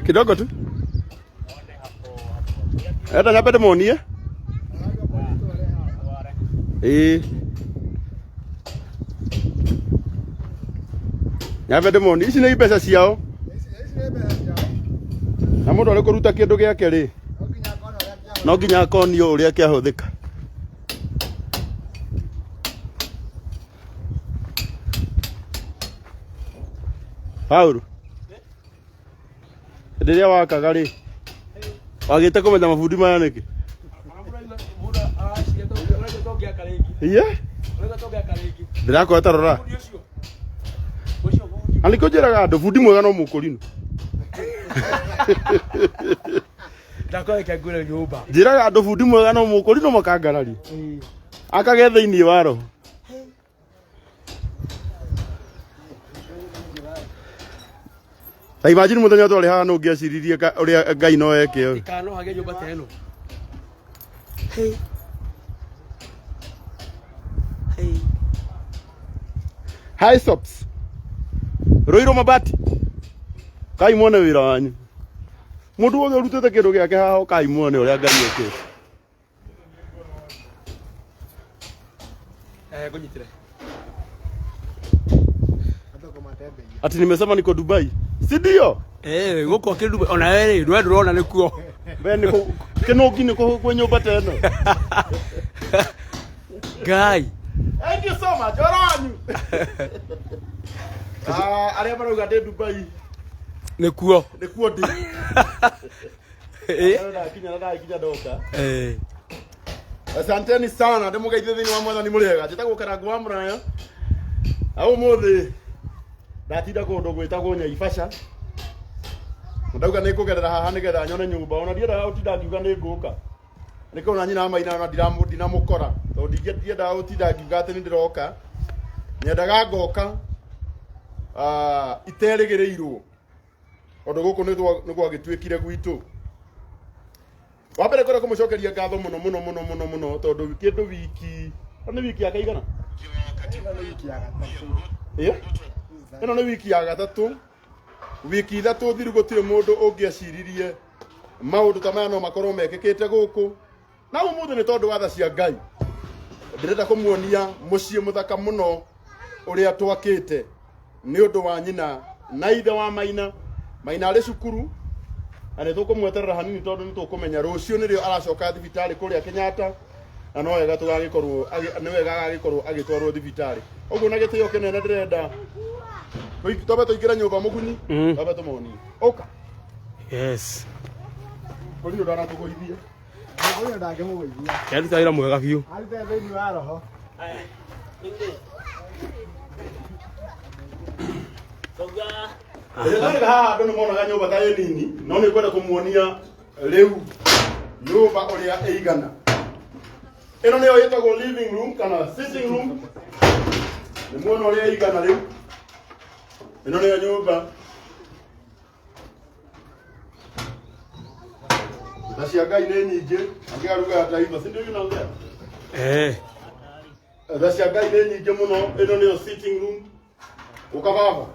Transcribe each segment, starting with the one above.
Kidogo tu. Eta nyambe ndĩmuonie. Ĩĩ. Nyambe ndĩmuonie. Ici nĩ mbeca ciao. Na mũndũ arĩ kũruta kĩndũ gĩake rĩ, no nginya akonio ũrĩa kĩahũthĩka. Paul, hĩndĩ ĩrĩa wakaga rĩ, wagĩte kũmenya mabundi maya nĩkĩ? Iye? Ndĩrakweta ta rora. Na nĩkĩo njĩraga andũ bundi mwega no mũkũrinũ. Ndakoreke ngũre nyũmba. Njĩraga andũ bundi mwega no mũkũrinũ makangararia. Akage thĩinĩ wa roho. Ta imagine mũthenya twarĩ haha nũ ũngĩeciririe ũrĩa Ngai no eke ũyũ. Ikano hage nyũmba ta ĩno. High sops. Ruiru Mabati. Kai muone wĩra wanyu. Mũndũ wothe ũrutĩte kĩndũ gĩake haha kai muone ũrĩa Ngai ekĩte. Eh, ngũnyitĩre. Ati nimesema niko Dubai. Si ndio? Eh, gũkũ akĩrĩ Dubai. Ona we rĩ, ndwe ndũrona nĩkuo. We nĩ kũ kĩnũngi nĩ kũ kwĩ nyũmba ta ĩno. Ngai. Thank you so much. Oro wanyu. Ah, arĩa marauga ndĩ Dubai Nĩkuo. nĩkuo ndĩ. Eh. Ndakinya na ndakinya ndoka. Eh. Asanteni sana ndĩmũgeithie thĩinĩ wa mwathani mũrĩega. Njĩtagwo Karangu wa Mũraya. Na ũmũthĩ ndatinda kũndũ gwĩtagwo Nyaibasha. Na ndauga nĩ ngũgerera haha nĩgetha nyone nyũmba. Ona ndiendaga gũtinda ngiuga nĩ ngũka. Nĩkĩo ona nyina wa Maina ona ndinamũkora. Tondũ ndiendaga gũtinda ngiuga atĩ nĩ ndĩroka. Nyendaga ngoka iterĩgĩrĩirwo. Tondũ gũkũ nĩ gwagĩtuĩkire gwitũ. Wa mbere ngwenda kũmũcokeria ngatho mũno mũno mũno mũno mũno tondũ kĩndũ wiki, ĩno nĩ wiki ya kaigana? Ĩ? Ĩno nĩ wiki ya gatatũ. Wiki ithatũ thiru gũtirĩ mũndũ ũngĩeciririe maũndũ ta maya no makorwo mekĩkĩte gũkũ. Na ũmũthĩ nĩ tondũ wa tha cia Ngai ndĩrenda kũmuonia mũciĩ mũthaka mũno ũrĩa twakĩte nĩ ũndũ wa nyina na ithe wa Maina. Maina arĩ cukuru na nĩ tũkũmweterera hanini tondũ nĩ tũkũmenya rũciũ nĩrĩo aracoka thibitarĩ kũrĩa Kenyatta na no wega tũgagĩkorwo nĩ wega agagĩkorwo agĩtwarwo thibitarĩ. Ũguo na gĩtĩo kĩnene ndĩrenda twambe tũingĩre nyũmba mũgunyi, twambe tũmonie. Ũka. Yes. Mũrinũ ndanatũgũithia. Ũyũ ndangĩmũgũithia. Yaruta wĩra mwega biũ. Arute thĩinĩ wa roho. Rĩrĩa haha andũ nĩ monaga nyũmba ta ĩ nini, no nĩ ngwenda kũmuonia rĩu nyũmba ũrĩa ĩigana. Ĩno nĩyo ĩtagwo living room kana sitting room. Nĩ muona ũrĩa ĩigana rĩu. Ĩno nĩyo nyũmba. Na cia Ngai nĩ nyingĩ, ongea lugha ya taifa, si ndio hiyo naongea? Eh. Tha cia Ngai nĩ nyingĩ mũno, ĩno nĩyo sitting room. Ũka baba.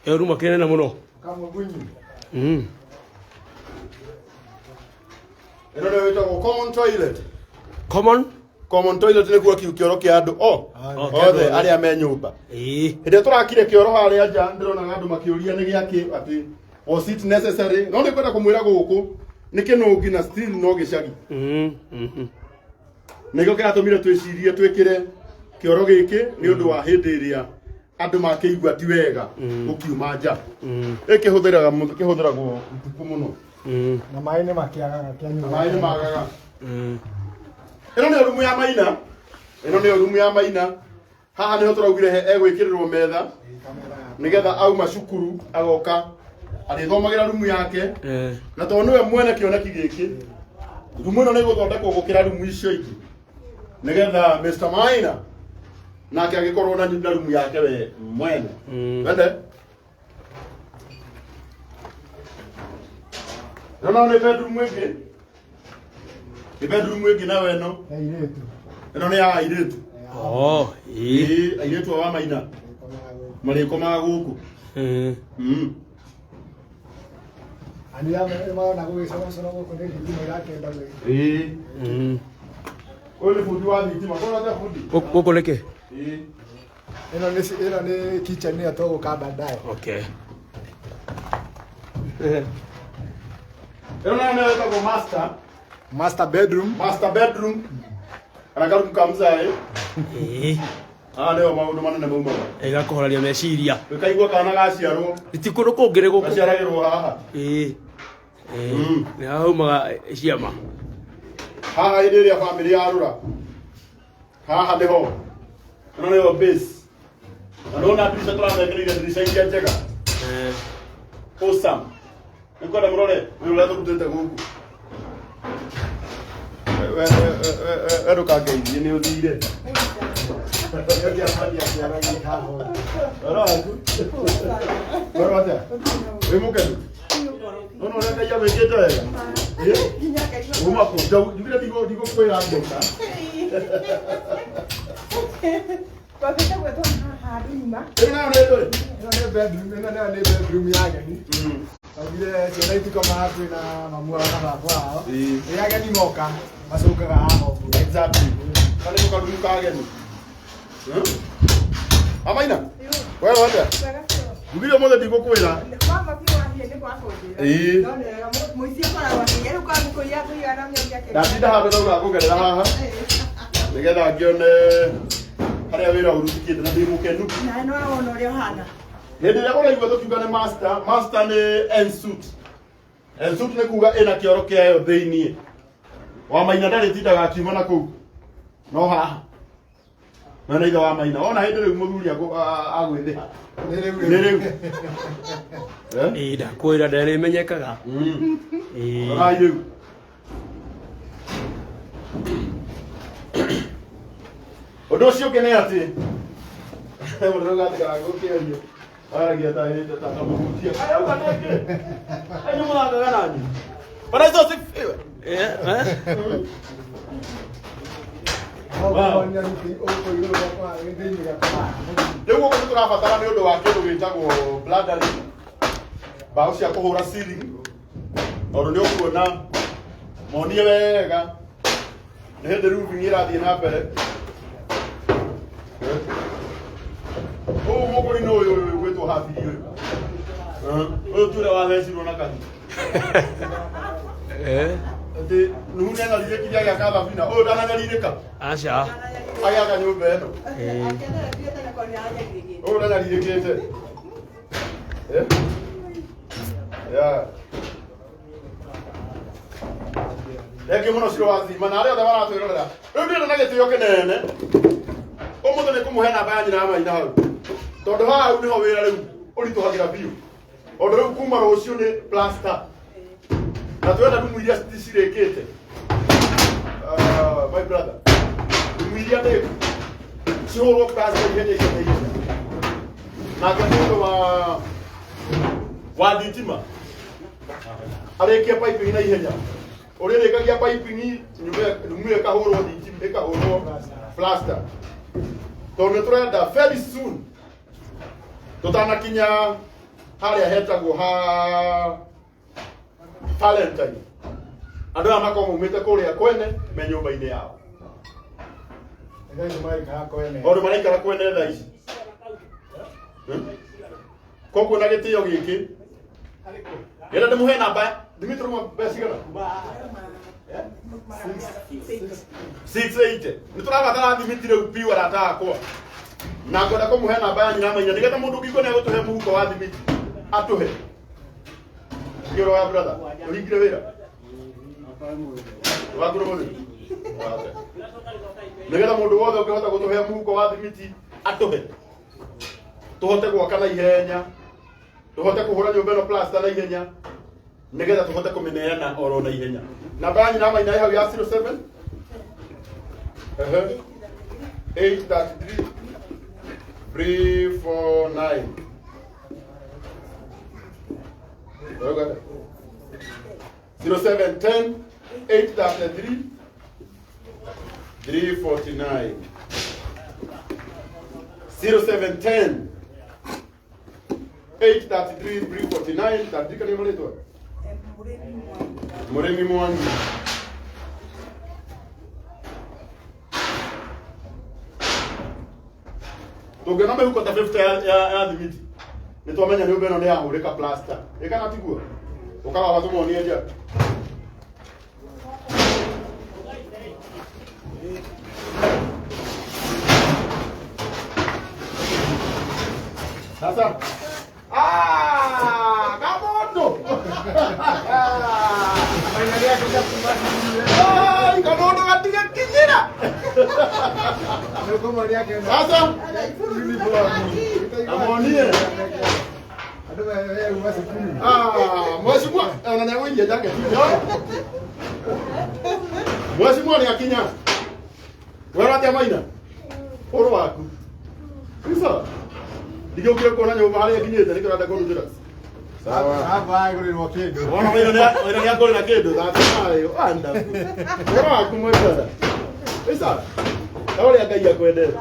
Ĩyo ruma kĩnene mũno. Kamũgunyi. Ĩno nĩyo ĩtagwo common toilet. Common. Common toilet nĩguo kiu kĩoro kĩa andũ o othe arĩa me nyũmba. Ĩĩ. Hĩndĩ ĩrĩa tũrakire kĩoro harĩa nja ndĩronaga andũ makĩũria nĩ gĩakĩ atĩ was it necessary, no nĩ ngwenda kũmwĩra gũkũ nĩ kĩnũngi na still no gĩcagi. Nĩkĩo kĩratũmire twĩcirie twĩkĩre kĩoro gĩkĩ nĩ ũndũ wa hĩndĩ ĩrĩa andũ makĩigua ti wega gũkiuma nja. Ĩkĩhũthĩraga kĩhũthĩragwo ũtukũ mũno. Na maĩ nĩ makĩagaga kĩanyua. Maĩ nĩ magaga. Ĩno nĩyo rumu ya Maina. Ĩno nĩyo rumu ya Maina. Haha nĩho tũraugire egwĩkĩrĩrwo metha nĩgetha auma cukuru agoka arĩthomagĩra rumu yake. Na tondũ nĩwe mwene kĩoneki gĩkĩ, rumu ĩno nĩ ĩgũthondekwo gũkĩra rumu icio ingĩ nĩgetha Mr. Maina nake agĩkorwo na rumu yake we mwene. Wende? Ĩno nayo nĩ bedroom ĩngĩ. Nĩ bedroom ĩngĩ nayo ĩno. Airĩtu. Ĩno nĩ ya airĩtu. Oh, ĩĩ. Ĩĩ, airĩtu a wa Maina marĩkomaga gũkũ. Ani marona gũgĩcorocoro gũkũ nĩ thitima irakĩenda gwĩ. Ĩĩ. Mm. Ũyũ nĩ bundi wa thitima. Kũrora atĩa bundi? Gũkũ nĩkĩ? Ĩĩ. Ĩno nĩ kitchen ĩyo tũgũka baadaye. Okay. Ĩno nayo nĩyo ĩtagwo master. Master bedroom. Master bedroom. Kana karumu ka mzae. Ĩĩ. Haha nĩho maũndũ manene maumaga. Ĩgakũhoreria meciria. Ũkaigua kana gaciarwo. Ti kũndũ kũngĩ nĩ gũkũ. Gaciaragĩrwo haha. Ĩĩ. Ĩĩ. Mm. Nĩ haumaga ciama. Haha hĩndĩ ĩrĩa bamĩrĩ yarũra. Haha nĩho. Ĩno nĩyo base. Na nĩwona ndirica tũramekĩrĩire ndirica iria njega. Eh. Awesome. Nĩngwenda mũrore wĩra ũrĩa tũrutĩte gũkũ. We ndũkangeithie nĩ ũthire. Wega waku? Wega atĩa? Wĩ mũkenu? Nona ũrĩa Ngai agwĩkĩte wega? Ĩ? Uma kũ? Njugire ndigũkwĩra ngĩũka. Twambĩte gwĩtwo haha handũ nyuma. Ĩno nayo nĩ ndũĩ? Ĩno nĩ bedroom, ĩno nayo nĩ bedroom ya ageni. Augire ciana itikomaga hakuhĩ na mamu wao na baba wao. Ĩĩ. Rĩrĩa ageni moka macokaga haha ũguo. Exactly. Kana nĩko karumu ka ageni. Amaina? Wega atĩa? Njugire ũmũthĩ ndigũkwĩra. Mama biũ wathiĩ nĩ gwakũnjĩra. Ĩĩ. No nĩ wega, mũici akoragwo akĩiya, rĩu kwambia kũiya kũiya na mĩoria akĩiya. Ndatinda handũ ndauga ngũgerera haha nĩgetha ngĩone harĩa wĩra ũrutithĩkĩte na ndĩ mũkenu. Nawe nĩ wawona ũrĩa ũhana. Hĩndĩ ĩrĩa ũraigua tũkiuga nĩ master, master nĩ ensuite. Ensuite nĩ kuga ĩna kĩoro kĩayo thĩiniĩ. Wa Maina ndarĩ tindaga akiuma na kũu. No haha. Mwena ithe wa Maina. Ona hĩndĩ rĩu mũthuri agwĩthĩha. Nĩ rĩu. Nĩ rĩu. Eh? Ĩĩ ndakwĩra ndarĩ ĩmenyekaga. Ĩĩ. Rorai rĩu. Ũndũ ũcio ũngĩ nĩ atĩ mũndũ rĩu gũkĩaria aragia ta hĩndĩ ta kamũhutia. Aya uga nĩkĩ? Ai nĩ mũthakaga nanyi. Bwana Yesu asifiwe. Eh, eh. Ũkũmonia nĩkĩ ũkũ igũrũ gwakwa thĩinĩ gakwa. Rĩu gũkũ nĩ tũrabatara nĩ ũndũ wa kĩndũ gĩtagwo bladder, mbaũ cia kũhũra ceiling, tondũ nĩ ũkuona monie wega nĩ hĩndĩ roofing ĩrathiĩ na mbere. Ũũ mũkũrinũ ũyũ ũyũ gwĩtwo habiri ũyũ. Ũyũ ti ũrĩa wathecirwo na kahiũ. Eh. Atĩ Nuhu nĩanyarirĩkire agĩaka thabina, ũyũ ndananyarirĩka Aca. agĩaka nyũmba ĩno. Ĩĩ. Ũyũ ndanyarirĩkĩte. Eh? Yeah. Thengiũ mũno Ciro wa Thima na arĩa othe maratwĩrorera. Rĩu ndĩrenda na gĩtĩo kĩnene ũmũthĩ nĩ kũmũhe namba ya nyina ya Maina hau, tondũ haha hau nĩho wĩra rĩu ũritũhagĩra biũ, tondũ rĩu kuma rũciũ nĩ plaster na twenda rumu iria cirĩkĩte. Ah, my brother, rumu iria ndĩku cihũrwo plaster ihenya ihenya ihenya. Nake mũndũ wa thitima arĩkie piping na ihenya ũrĩa ĩrĩkagia piping, nyũmba rumu ĩyo ĩkahũrwo thitima, ĩkahũrwo plaster, tondũ nĩ tũrenda very soon tũtanakinya harĩa hetagwo ha Valentine andũ aya makorwo maumĩte kũrĩa kwene me nyũmba-inĩ yao. Thaa ici maraikara kwene. Tondũ maraikara kwene thaa ici. Koguo na gĩtĩo gĩkĩ ngenda ndĩmũhe namba Dimitri mwa mbeca cigana? 680 nĩ tũrabatara thimiti rĩu piũ, arata akwa, na ngwenda kũmũhe namba ya nyina Maina nĩgetha mũndũ ũngĩigua nĩ agũtũhe mũhuko wa thimiti atũhe. Kĩoro wa brother ũringire wĩra wakũrũ mũthĩ nĩgetha mũndũ wothe ũngĩhota gũtũhe mũhuko wa thimiti atũhe, tũhote gwaka na ihenya, tũhote kũhũra nyũmba ĩno plaster na ihenya, nĩgetha tũhote kũmĩneana oro na ihenya. Namba ya nyina Maina ĩ hau ya 07 ehe 833 349. Ũrauga 0710 833 349, 0710 833 349. Tandika nĩ marĩtwa. Mũrĩmi Mwangi. Tũngĩona mĩhuko ta 50 ya thimiti nĩ twamenya nyũmba ĩno nĩ yahũrĩka plaster. Ĩ kana tiguo? Ũkaga tũmonie nja. Sasa ah, kamondo. Ai, kamondo gatigakinyĩra. Sasa amonie. Ah, mheshimiwa, ona nĩ agũiria jacket. Mheshimiwa nĩ akinya. Wera atĩa Maina? Ũhoro waku? Isa. Ndigĩũkire kuona nyũmba harĩa ĩkinyĩte nĩkĩo ũrenda kũndutĩra. Sawa. Wona Maina nĩ Maina nĩ akũrĩra kĩndũ that's why wonderful. Ũhoro waku my brother? Isa. Ta ũrĩa Ngai akwendete.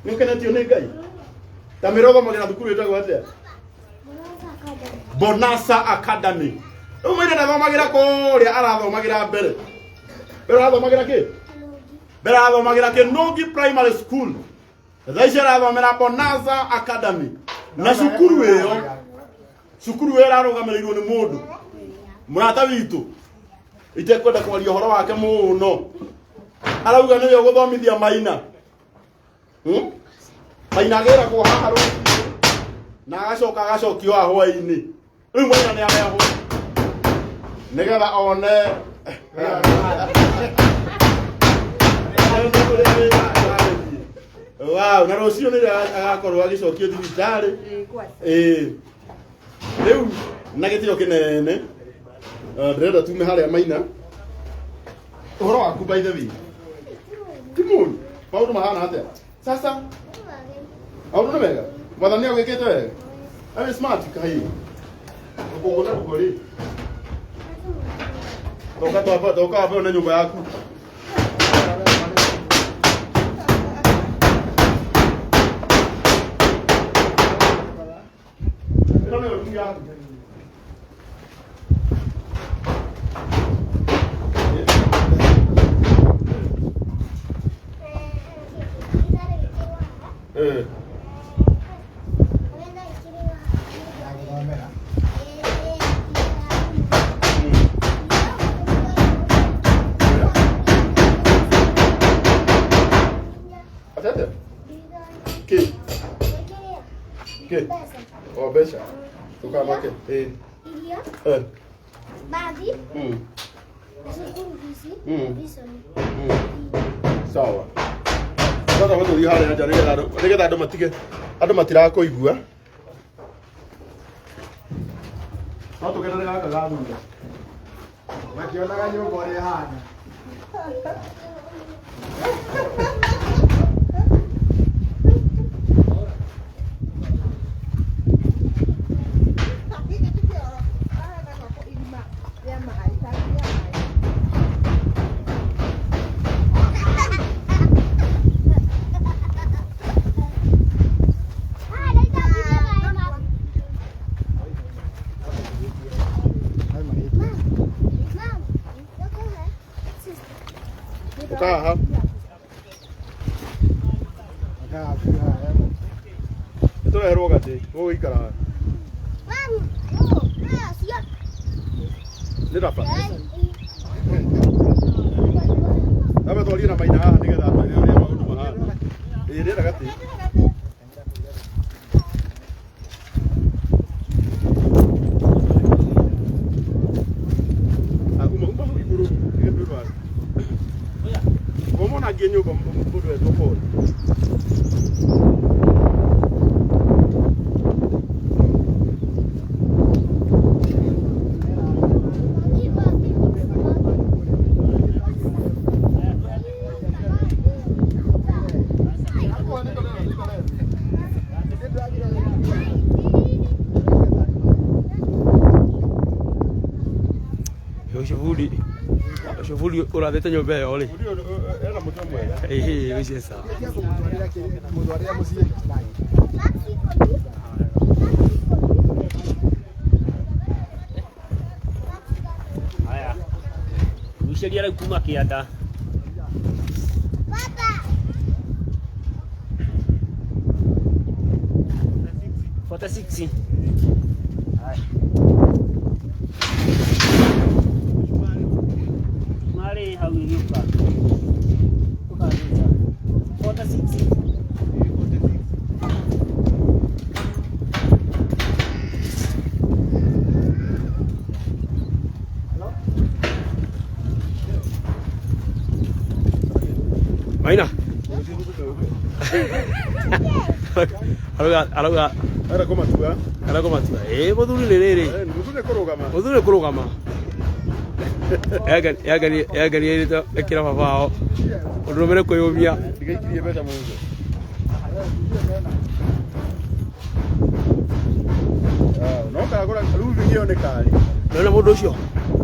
Nĩ ũkenetio nĩ Ngai? Ta mĩra ũthomagĩra thukuru ĩtagwo atĩa? Bonasa Academy. Rĩu Maina ndathomagĩra kũrĩa arathomagĩra mbere. Mbere arathomagĩra kĩ? Mbere arathomagĩra Kĩnũngi Primary School. Thaa ici arathomera Bonanza Academy. Na cukuru ĩyo, cukuru ĩyo ĩrarũgamĩrĩirwo nĩ mũndũ mũrata witũ itekwenda kwaria ũhoro wake mũno, arauga nĩwe ũgũthomithia Maina. Maina agĩragwo haha rũcinĩ na agacoka agacokio haha hwaĩ-inĩ. Rĩu Maina nĩ arehwo nĩgetha one wow, na rũciũ nĩrĩo agakorwo agĩcokio thibitarĩ. Ĩĩ, rĩu na gĩtĩo kĩnene, ndĩrenda tume harĩa. Maina, ũhoro waku? By the way, ti mũru, maũndũ mahana atĩa? Sasa maũndũ nĩ mega, mwathani agwĩkĩte wega. Ari smart kai rũkũngũ na rũkũ rĩ toka twamba toka wambe one nyũmba yaku. Ĩno nĩyo rumu yaku. Atĩa atĩa? Kĩ? Kĩ? O mbeca. Ndũkamake. Ĩĩ. Irio, bathi, cukuru ici, vision. Sawa. Sasa gũtũthiĩ harĩa nja nĩgetha andũ matige andũ matirakũigua. No tũgerere gaka ga thutha. Makĩonaga nyũmba ũrĩa ĩhana. Ũka haha. Nĩtũreherwo gatĩ gũgũikara haha. Nĩ raba. Ambe twarie na Maina haha nĩgetha atwĩre ũrĩa maũndũ mahana. Ĩĩ rĩera gatĩ. Ah, uma uma hau igũrũ nĩgetha ndũrware. Womona nginya nyũmba mũndũ wetwo Paul. Ũcio bundi, ũcio bundi ũrathĩte nyũmba ĩyo rĩ. Mũndũ ũyũ ena mũtwe mwega. Ĩhĩ, ũcio sawa. Mũtwarĩra mũciĩ. Tũragucĩria rĩu kuma kĩanda. Baba. 46. Marĩ hau ĩgĩũka. Ũkagĩta. 46. Maina. Arauga arauga Ara kũmatua. arauga matua. Ĩ mũthuri nĩ rĩrĩ. Eh, mũthuri nĩ kũrũgama. Mũthuri nĩ kũrũgama. Yangari ĩrĩte ĩkĩra baba wao. Ũndũ ũmwe nĩ kwĩyũmia. Ndigaikirie mbeca mũhuko. Ah, no karagũra roofing ĩyo nĩ kari. Nĩwona mũndũ ũcio?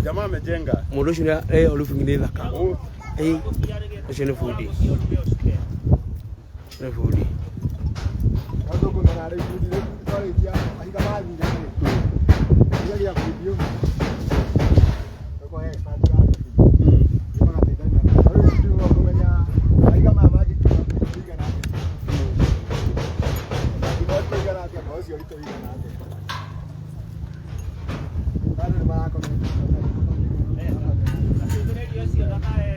Jamaa amejenga. Mũndũ ũcio nĩ ĩyo roofing nĩ thaka. Oh, Ĩ ũcio nĩ bundi. Nĩ bundi. Andũ kũmenya rĩu bundi rĩu twarĩkia mahinda mathira rĩ. Kĩrĩa gĩa bundi ũmwe. Ũkohe expert wa bundi. Magateithania. Rĩu bundi ũmwe kũmenya mahiga maya mangĩkinya ũigana atĩa. Mangĩkinya ũigana atĩa, mboco ũcio ũritũ ũigana atĩa. Andũ nĩ marakomenti. Ũthuthuria ũcio ndakae.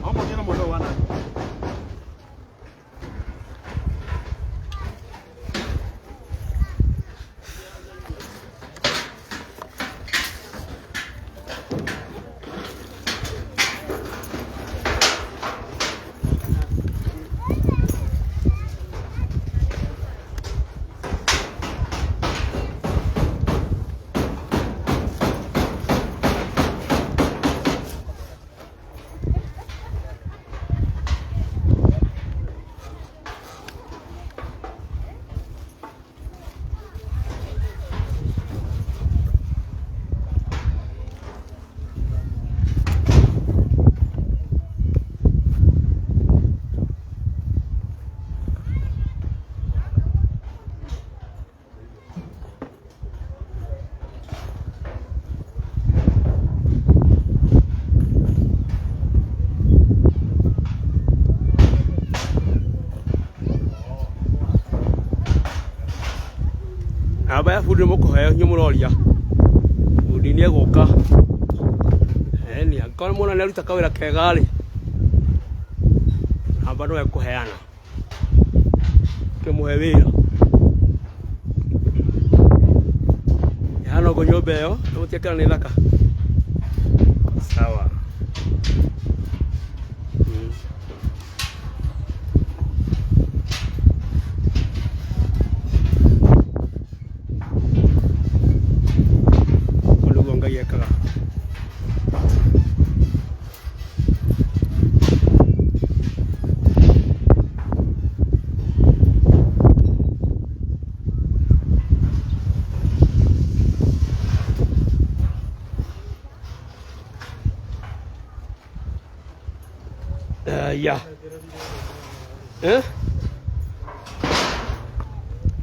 Hamwe na mwana wa nani? Namba ya bundi nĩ mũkũheo inyuĩ mũroria. Bundi nĩ egũka. Ĩni angĩkorwo nĩ muona nĩ aruta kawĩra kega rĩ, namba no ekũheana. Ũkĩmũhe wĩra. Ĩhana ũguo nyũmba ĩyo, nĩ mũtiakĩona nĩ thaka. Sawa. Ũguo nĩguo Ngai ekaga. Ya. Eh?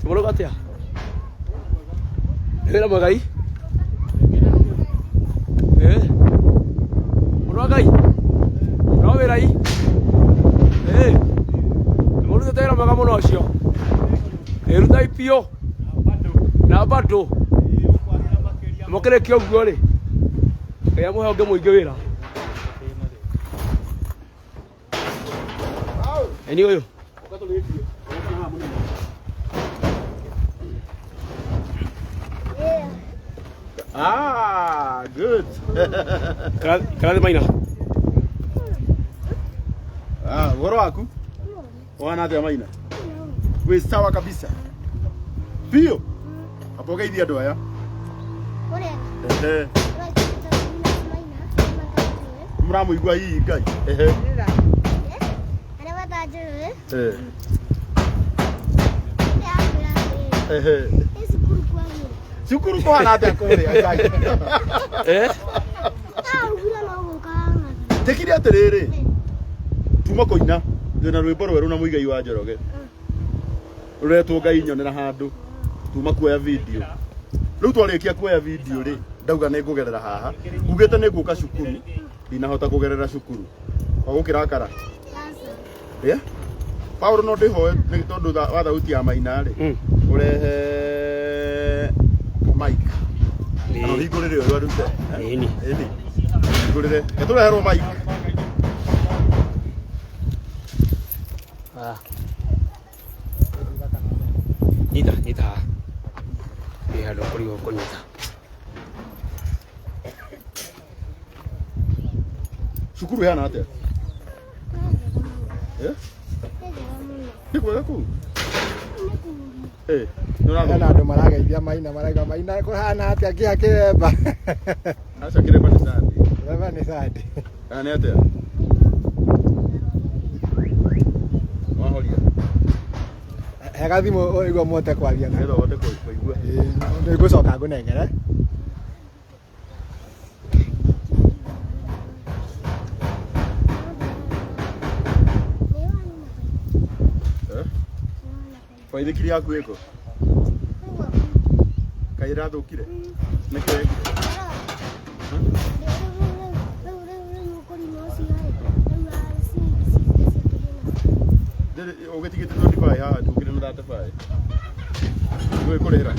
Tũmũrũga atĩa? Nĩ wĩra mwega i? Eh? Mũndũ wa Ngai? No wĩra i? Eh? Nĩmũrutĩte wĩra mwega mũno ũcio. Ĩrutai biũ. Na bado. Mũkĩrĩkia ũguo rĩ, Ngai amũhe ũngĩ mũingĩ wĩra. Ĩni ũyũ. Yeah. Ah, good. Karathi Maina. Ah, ũhoro waku? Wana atĩa Maina? Wĩ sawa kabisa. Biũ. Amba ũgeithie andũ aya. Ũrĩa Ehe. ũraitĩta Maina. Mũramũigua hihi Ngai? Ehe. Arĩa matanjũĩ. Eh. Ndĩrakwĩra atĩrĩrĩ. Ehe. Nĩ cukuru kwagĩra. Cukuru kũhana atĩa kũrĩa Ngai? Eh? Ah, ũguo no gũka wang'athia. Njĩkire atĩrĩrĩ, tuma kũina twĩna rwĩmbo rwerũ na Mũigai wa Njoroge rũretwo Ngai nyonera handũ. Tuma kuoya video rĩu, twarĩkia kuoya video rĩ, ndauga nĩ ngũgerera haha, ugĩte nĩ ngũka cukuru, ndinahota kũgerera cukuru wagũkĩrakara. Aca. Yeah? Paulo no ndĩhoe nĩ tondũ wa thauti ya Maina rĩ, ũrehe mic kana ũhingũrĩre ũyũ arute. Ĩni. Ĩni, hingũrĩre ĩtũreherwo mic. Ah. Nyita, nyita haha. Ĩ handũ kũrigwo kũnyita. Cukuru ĩhana atĩa? Nĩ njega mũno. Eh? Nĩ njega mũno. Nĩ kwega kũu? Nĩ kũũru. Eh, nĩ ũrathoma? Hena andũ marageithia Maina, marauga Maina kũhana atĩa kĩa kĩremba. Aca, kĩremba nĩ Sunday. Kĩremba nĩ Sunday. Kana nĩ atĩa? Wahoria. He gathimũ ũigua mũhote kwaria na. Nĩgetha ũhote kũigua. Nĩ ngũcoka ngũnengere. Nĩ wana Eh? Baithikiri yaku ĩkũ? Kaĩ ĩrathũkire? Nĩkĩ wekire? Ũgĩtigĩte 25 haha tũkĩre na 35. Nĩũĩ kũrĩhĩra?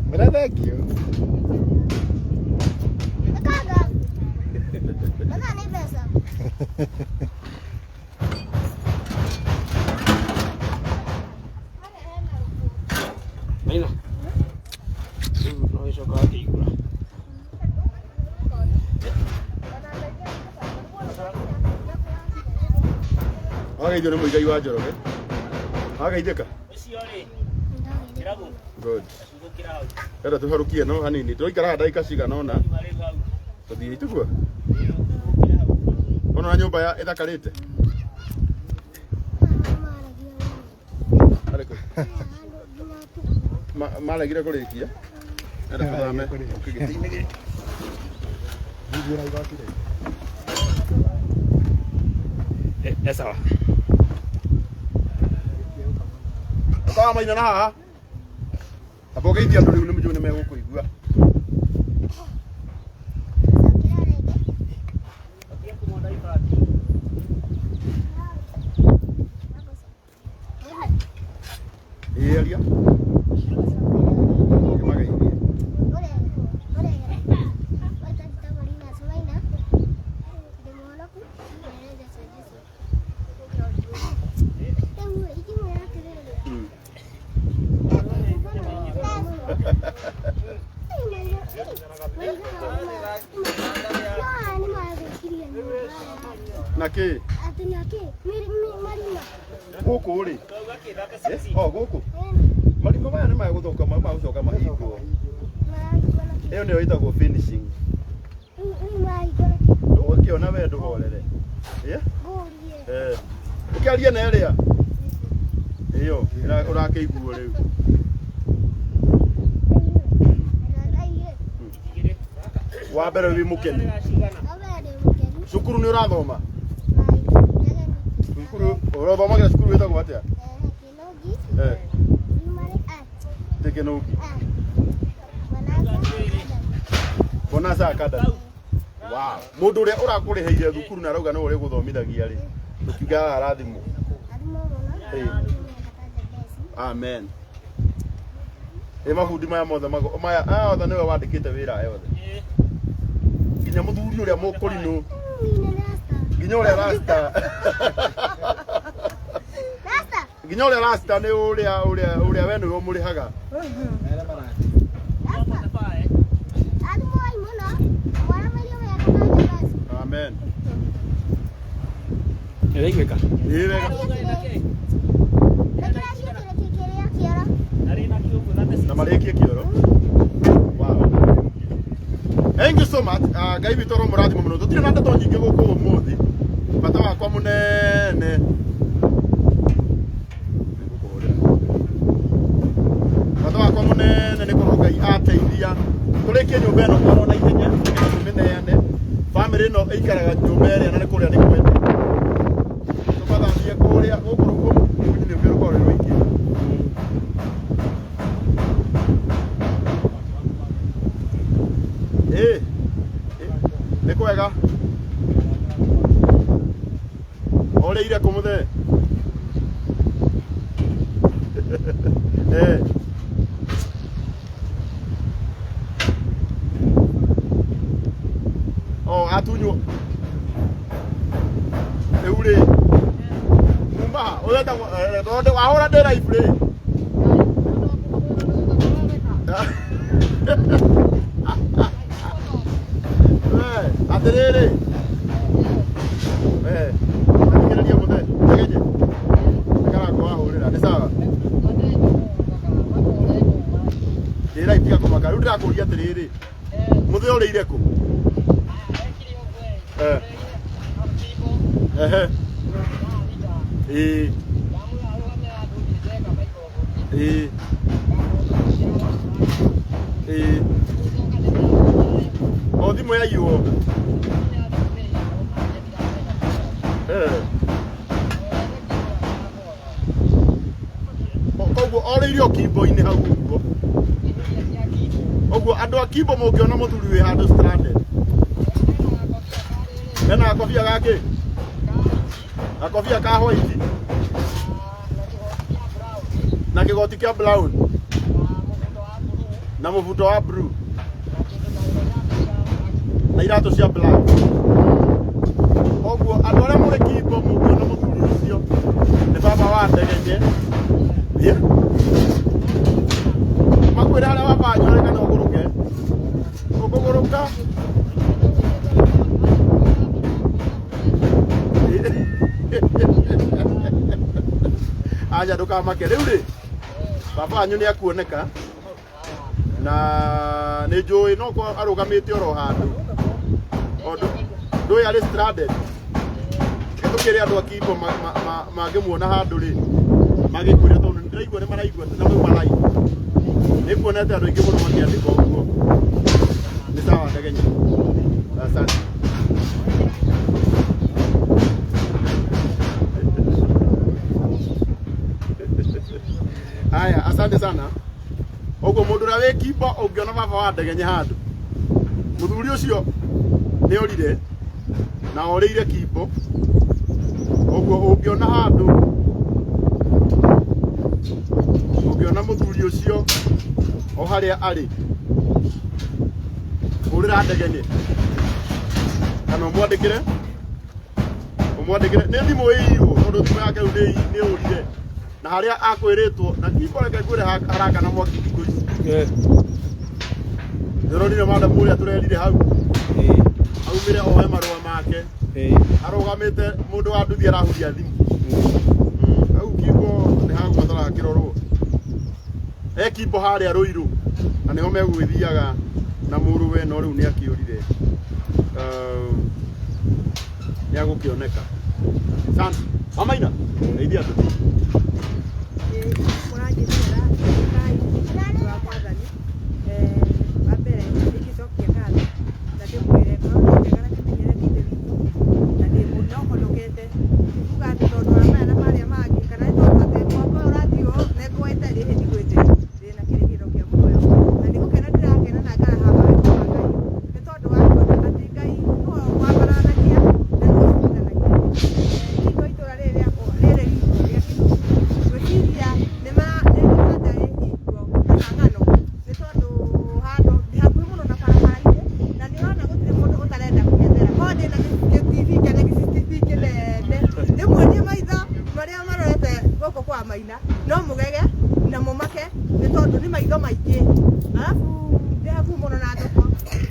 Mwĩre thank you. Nĩ mbeca. Maina. Rĩu no gĩcoka akĩigua. Wageithio nĩ Mũigai wa Njoroge. Wageithĩka? Ũcio rĩ, kĩrabu, Good. gũkĩra hau. Enda tũharũkie no hanini. Tũraikara haha ndagĩka cigana ũna. Kuma rĩu hau. Tũthiĩ tiguo? Gũkĩra hau. Ona nyũmba ya ĩthakarĩte. Arĩkũ? Maregire kũrĩkia. Enda tũthame. Ũkĩ gĩtĩ-inĩ gĩkĩ. Thiĩ na igoti rĩ. Eh, sawa. Ũkawa Maina na haha. Amba ũgeithie andũ rĩu nĩ njũĩ nĩ megũkũigua. Ũtige kũmonda ibati. Ĩĩ aria. Kĩmageithie. Na kĩ? Gũkũ rĩ? Twauga kĩthaka Eh, 6. O gũkũ. Marima maya nĩ megũthũka magũcoka mahingwo. Ĩyo nĩyo ĩtagwo finishing. Ũgũkĩona we ndũhorere. Ĩ? Eh. Ũkĩarie na ĩrĩa. Ĩyo ũrakĩiguo rĩu. Wa mbere wĩ mũkenu. Cukuru nĩ ũrathoma? Cukuru ũrathomagĩra cukuru wĩtagwo atĩa? Eh, Tekinogi. Bonanza Academy. Wow. Mũndũ ũrĩa ũrakũrĩhĩire thukuru na arauga nĩwe ũrĩgũthomithagia rĩ. Tũkiuga arathimwo. Amen. Ĩ mabundi maya mothe maya aya othe nĩwe wandĩkĩte wĩra aya othe. Nginya mũthuri ũrĩa mũkũrinũ, nginya ũrĩa rasta. Nginya ũrĩa rasta nĩ ũrĩa we nĩwe ũmũrĩhaga. Mere marati. Amen. Ĩraiguĩka? Ĩ wega. Arĩ na kĩũngũ 36. Na marĩkie kĩoro. Wow. Thank you so much. Ngai witũ aromũrathima mũno. Tũtirĩ na ndeto nyingĩ gũkũ ũmũthĩ. Bata wakwa mũnene bata wakwa mũnene nĩ korwo Ngai ateithia tũrĩkie nyũmba ĩno oro na ihenya nĩgetha tũmĩneane. Bamĩrĩ ĩno ĩikaraga nyũmba ĩrĩa na nĩ kũrĩa nĩ kwene. Tũmathamie kũrĩa gũkũ rũkũ nĩ rũkorwo rwĩ rũingĩ. Ĩ nĩ kwega ũrĩire kũ mũthee? Eh. Oh, atunywo rĩu rĩ muma ũrenda tondũ wahũra ndĩ live rĩ. Atĩrĩrĩ, thikĩrĩria mũthee ndegenye karango wahũrĩra nĩ sawa ndĩ live tiga kũmaka rĩu ndĩrakũria atĩrĩrĩ mũthee ũrĩire kũ? Eh. Ehe. Ĩĩ. Ĩĩ. Ĩĩ. O thimũ yaiywo. Eh. Koguo orĩire o kimbo-inĩ hau ũguo. Ũguo andũ a kimbo mũngĩona mũthuri wĩ handũ stranded. Hena gakobia gakĩ? Gakobia ka white na kĩgoti kĩa brown na mũbuto wa blue na iratũ cia black. Koguo andũ arĩa mũrĩ kimbo mũngĩona mũthuri ũcio nĩ baba wa ndegenye. Thiĩ. Makwĩre harĩa baba wanyu arĩ kana ũgũrũke. Ũkũgũrũka. Aja ndũkamake rĩu rĩ baba wanyu nĩ akuoneka na nĩ njũĩ no korwo arũgamĩte oro handũ ndũĩ arĩ stranded. Reke tũkĩre andũ a kimbo mangĩmuona handũ rĩ magĩkwĩre tondũ nĩndĩraigua nĩ maraigua na mauma live. Nĩ nguonete andũ aingĩ mũno makĩandĩka ũguo. Nĩ sawa ndegenye. Asante. Haya, asante sana. Ũguo mũndũ ũrĩa wĩ kimbo ũngĩona baba wa ndegenye handũ mũthuri ũcio nĩ orire na orĩire kimbo. Ũguo ũngĩona handũ ũngĩona mũthuri ũcio o harĩa arĩ hũrĩra ndegenye kana ũmwandĩkĩre nĩ thimũ ĩirwo tondũ thimũ yake rĩu nĩ ũrire na harĩa akwĩrĩtwo na kimbo reke ngwĩre haraka na mwaki thikũ ici. Ndĩronire madamu ũrĩa tũrerire hau aumire oe marũa make arũgamĩte mũndũ wa nduthi arahuria thimũ. Hau kimbo nĩ hagũbatara hakĩrorwo. He kimbo harĩa Rũirũ na nĩho megũgĩthiaga na mũrũwe no rĩu nĩ akĩũrire. Nĩ agũkĩoneka. Asante. Mama Ina, teithia andũ. Mũranjĩtĩra Ngai wa mwathani. Wa mbere ingĩcokia ngatho na ndĩmwĩre ngorwo ndĩ na kĩmenyere nĩ Ithe witũ na ndĩ no honokete. Ti kuga atĩ tondũ wa maya na marĩa mangĩ kana nĩ tondũ atĩ mwaka ũyũ ũrathiĩ ũũ na ngũĩte rĩ ndigwĩte. Ndĩna kĩrĩgĩrĩro kĩa muoyo na nĩ gũkena ndĩrakena na ngaraha mawĩko ma Ngai nĩ tondũ wa kuona atĩ Ngai nĩwe wambararagia na nĩwe ũhotithanagia. Hingo itũra rĩrĩ rĩakwa rĩrĩ ritũ rĩa Kĩnuku ngwĩciria nĩ mandarĩ hingo kana ng'ano nĩ tondũ handũ ndĩ hakuhĩ mũno na barabara-inĩ na nĩ ũrona gũtirĩ mũndũ ũtarenda kũng'ethera. Korwo ndĩna gĩ-TV kana gĩ-CCTV kĩnene ndĩmuonie maitho marĩa marorete gũkũ kwa Maina no mũgege na mũmake nĩ tondũ nĩ maitho maingĩ. Arabu ndĩ hakuhĩ mũno na thoko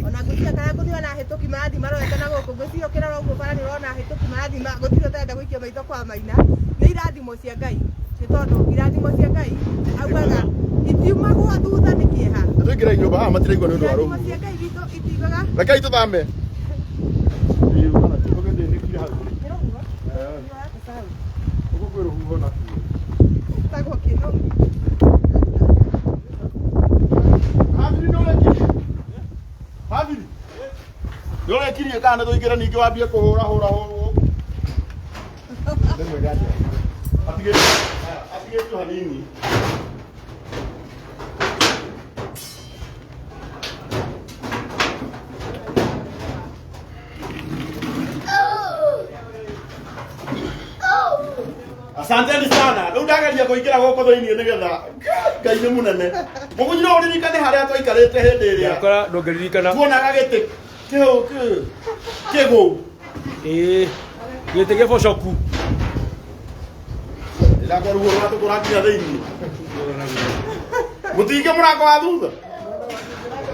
ona ngwĩciria kana ngũthiĩ hĩtũki marathiĩ marorete na gũkũ ngwĩciria ũkĩrora ũguo bara nĩ ũrona hĩtũki marathiĩ gũtirĩ ũtarenda gũikia maitho kwa Maina. Nĩ irathimo cia Ngai nĩ tondũ irathimo cia Ngai augaga itiumagwo thutha nĩ kĩeha. Tũingĩre nyũmba haha matiraigua nĩ ũndũ wa Irathimo rũhuho. cia Ngai witũ Ingiugaga Rekei tũthame. Tũgĩthĩnĩkire hau. nĩ rũhuho. Nĩ Gũkũ kwĩ rũhuho nakuo. Tagwo kĩnũngi. Habiri nĩ ũrekirie? Habiri? Nĩ ũrekirie kana nĩ tũingĩre ningĩ wambie kũhũra hũra hũra? Rĩmwe rĩa Atigĩtio atigĩtio hanini. Asanteni sana. Rĩu ndageria kũingĩra gũkũ thĩinĩ nĩgetha Ngai nĩ mũnene. Mũgunyi no ũririkane harĩa twaikarĩte hĩndĩ ĩrĩa Ndakora ndũngĩririkana. tuonaga gĩtĩ kĩhũ kĩgũu. Ĩĩ. Gĩtĩ gĩbocoku. Ndakwa ruo rwatũkũra nginya thĩinĩ. Mũtinge mũrango wa thutha.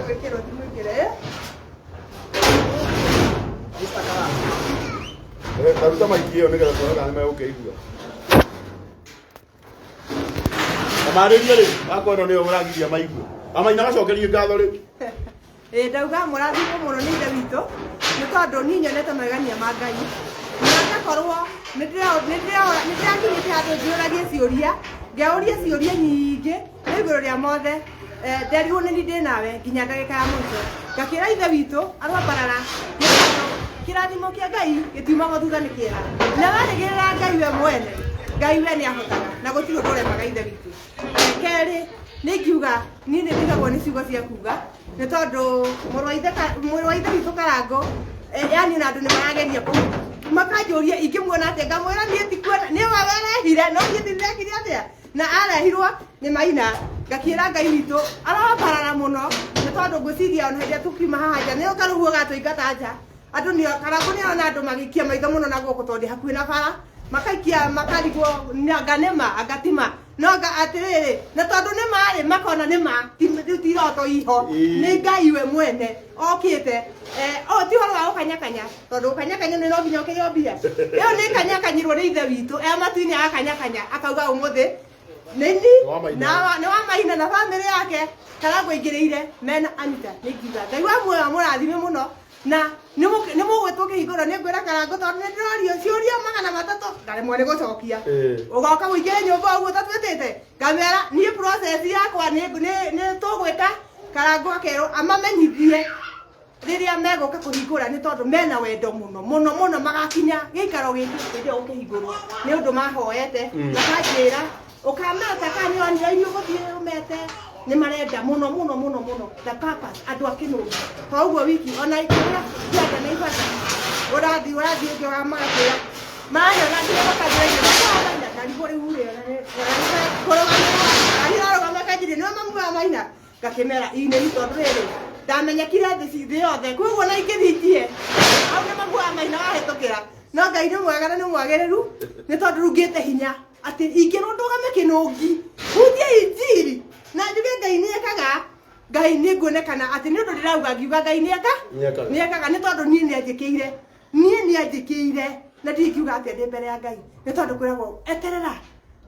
Gwĩkĩrwo ti mwĩkĩre. Taruta maiki ĩyo nĩgetha tuone kana nĩmegũkĩigua. Tamarĩrie rĩu, wakwa ĩno nĩyo ũragiria maigue. Amaina gacokerie ngatho rĩu. Ĩĩ ndauga mũrathimwo mũno nĩ ithe witũ nĩ tondũ niĩ nyonete magegania ma Ngai na ngakorwo nĩ ndĩrakinyĩte handũ njũragie ciũria ngeũria ciũria nyingĩ nĩ igũrũ rĩa mothe. Nderirwo nĩ niĩ ndĩ nawe nginya ndagĩka ya mũico ngakĩra ithe witũ arwambarara nĩ tondũ kĩrathimo kĩa Ngai gĩtiumagwo thutha nĩ kĩega na werĩgĩrĩra Ngai we mwene Ngai we nĩ ahotaga na gũtirĩ ũndũ ũremaga ithe witũ. Kerĩ nĩ ingiuga niĩ nĩ ndigagwo nĩ ciugo cia kuga nĩ tondũ mũrũ wa ithe mũrũ wa ithe witũ Karangũ yani ona andũ nĩ marageria kũ makanjũria ingĩmuona atĩa ngamwĩra niĩ tikuona nĩ we werehire no niĩ ndĩrekire atĩa na arehirwo nĩ Maina ngakĩra Ngai witũ arambarara mũno nĩ tondũ ngwĩciria ona hĩndĩ ĩrĩa tũkiuma haha nja nĩ karũhuho gatũingata nja andũ nĩ Karangũ nĩ arona andũ magĩikia maitho mũno na gũkũ tondũ ndĩ hakuhĩ na bara makaikia makarigwo anga nĩma anga ti ma no anga atĩrĩrĩ na tondũ nĩ marĩ makona nĩ ma rĩu ti iroto iho nĩ Ngai we mwene okĩte. O ti ũhoro wa gũkanyakanya tondũ gũkanyakanya nĩ no nginya ũkĩgĩo mbia ĩyo nĩ kanyakanyirwo nĩ ithe witũ e matu-inĩ agakanyakanya akauga ũmũthĩ nĩ Nĩ wa Maina. nĩ wa Maina na bamĩrĩ yake Karangũ aingĩrĩire mena Anita nĩ ngiuga Ngai wa muoyo amũrathime mũno na nĩ mũgwĩtwo kĩhingũro nĩ ngwĩra Karangũ tondũ nĩ ndĩrorio ciũria 300 ngaremwo nĩ gũcokia ũgoka ũingĩre nyũmba ũguo ũtatwĩtĩte ngamera niĩ process yakwa nĩ tũgwĩka Karangũ akerwo amamenyithie rĩrĩa megũka kũhingũra nĩ tondũ mena wendo mũno mũno mũno magakinya gĩikaro gĩkĩ hĩndĩ ĩyo gũkĩhingũrwo nĩ ũndũ mahoete makanjĩra ũkameta kana nĩ onire inyuĩ gũthiĩ ũmete nĩ marenda mũno mũno mũno mũno the purpose andũ a Kĩnũbi koguo wiki ona kĩrĩa kĩanda nĩ ibata ũrathiĩ ũrathiĩ ũngĩ ũramakwĩra maranyona nginya makanjĩra Maina ngarigwo rĩu rĩ ona nĩ kũrũgamĩrĩra arĩrarũgama kanjĩrĩ nĩwe mamu wa Maina ngakĩmera ii nĩ tondũ rĩrĩ ndamenyekire thĩ yothe koguo na ingĩthiĩ hau nĩ mamu wa Maina wahĩtũkĩra no Ngai nĩ mwega na nĩ mwagĩrĩru nĩ tondũ rĩu ngĩte hinya atĩ ingĩrwo ndũgame Kĩnũngi hunjie injiri na njuge Ngai nĩ ekaga Ngai nĩ nguonekana atĩ nĩ ũndũ ndĩrauga ngiuga Ngai nĩ eka Nĩ ekaga. nĩ ekaga nĩ tondũ niĩ nĩ anjĩkĩire niĩ nĩ anjĩkĩire na ndingiuga atĩa ndĩ mbere ya Ngai nĩ tondũ kwĩragwo eterera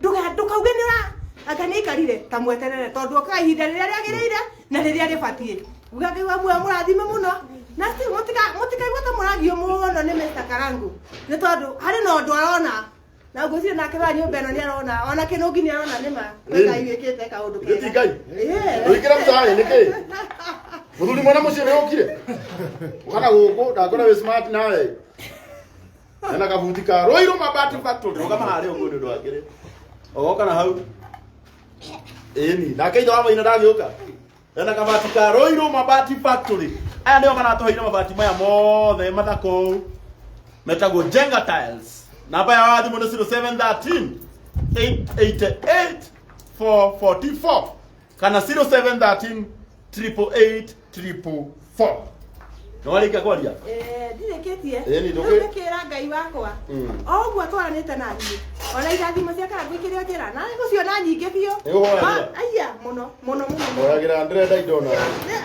ndũkauge nĩ ũra anga nĩ aikarire ta mweterere tondũ okaga ihinda rĩrĩa rĩagĩrĩire na rĩrĩa rĩbatiĩ uga Ngai wa muoyo mũrathime mũno na still mũtikaigua ta mũragio mũno nĩ Mr. Karangũ nĩ tondũ harĩ na ũndũ arona na ngwĩciria nake wa nyũmba ĩno nĩ arona ona Kĩnũngi nĩ arona nĩ ma kwĩ Ngai wĩkĩte kaũndũ Githĩ ti Ngai? Ĩĩ. Ũingĩre mũcai nĩkĩ? Mũthuri mwana mũciĩ nĩ ũkire? Ũkana gũkũ ndakora wĩ smart nawe. Ena kabuti ka Ruiru Mabati Factory rũgama harĩa ũguo nĩ ũndũ wa kĩrĩ. Ũgoka na hau. Ĩni, nake ithe wa Maina ndagĩũka. Ena kabati ka Ruiru Mabati Factory. Aya nĩo maratũheire mabati maya mothe mathaka ũũ. Metagwo Jenga Tiles. Namba ya thimũ nĩ 0713 888 444 kana 0713 888 444. Nĩ warĩkia kwaria? Ndirĩkĩtie Ĩni, rĩu ngĩkĩra Ngai wakwa o ũguo twaranĩte na niĩ ona irathimo cia Karangũ ikĩrĩ o njĩra na ngũciona nyingĩ biũ Nĩ ũhoyagĩra? Aya mũno mũno mũno mũno. Hoyagĩra ndĩrenda indo nawe.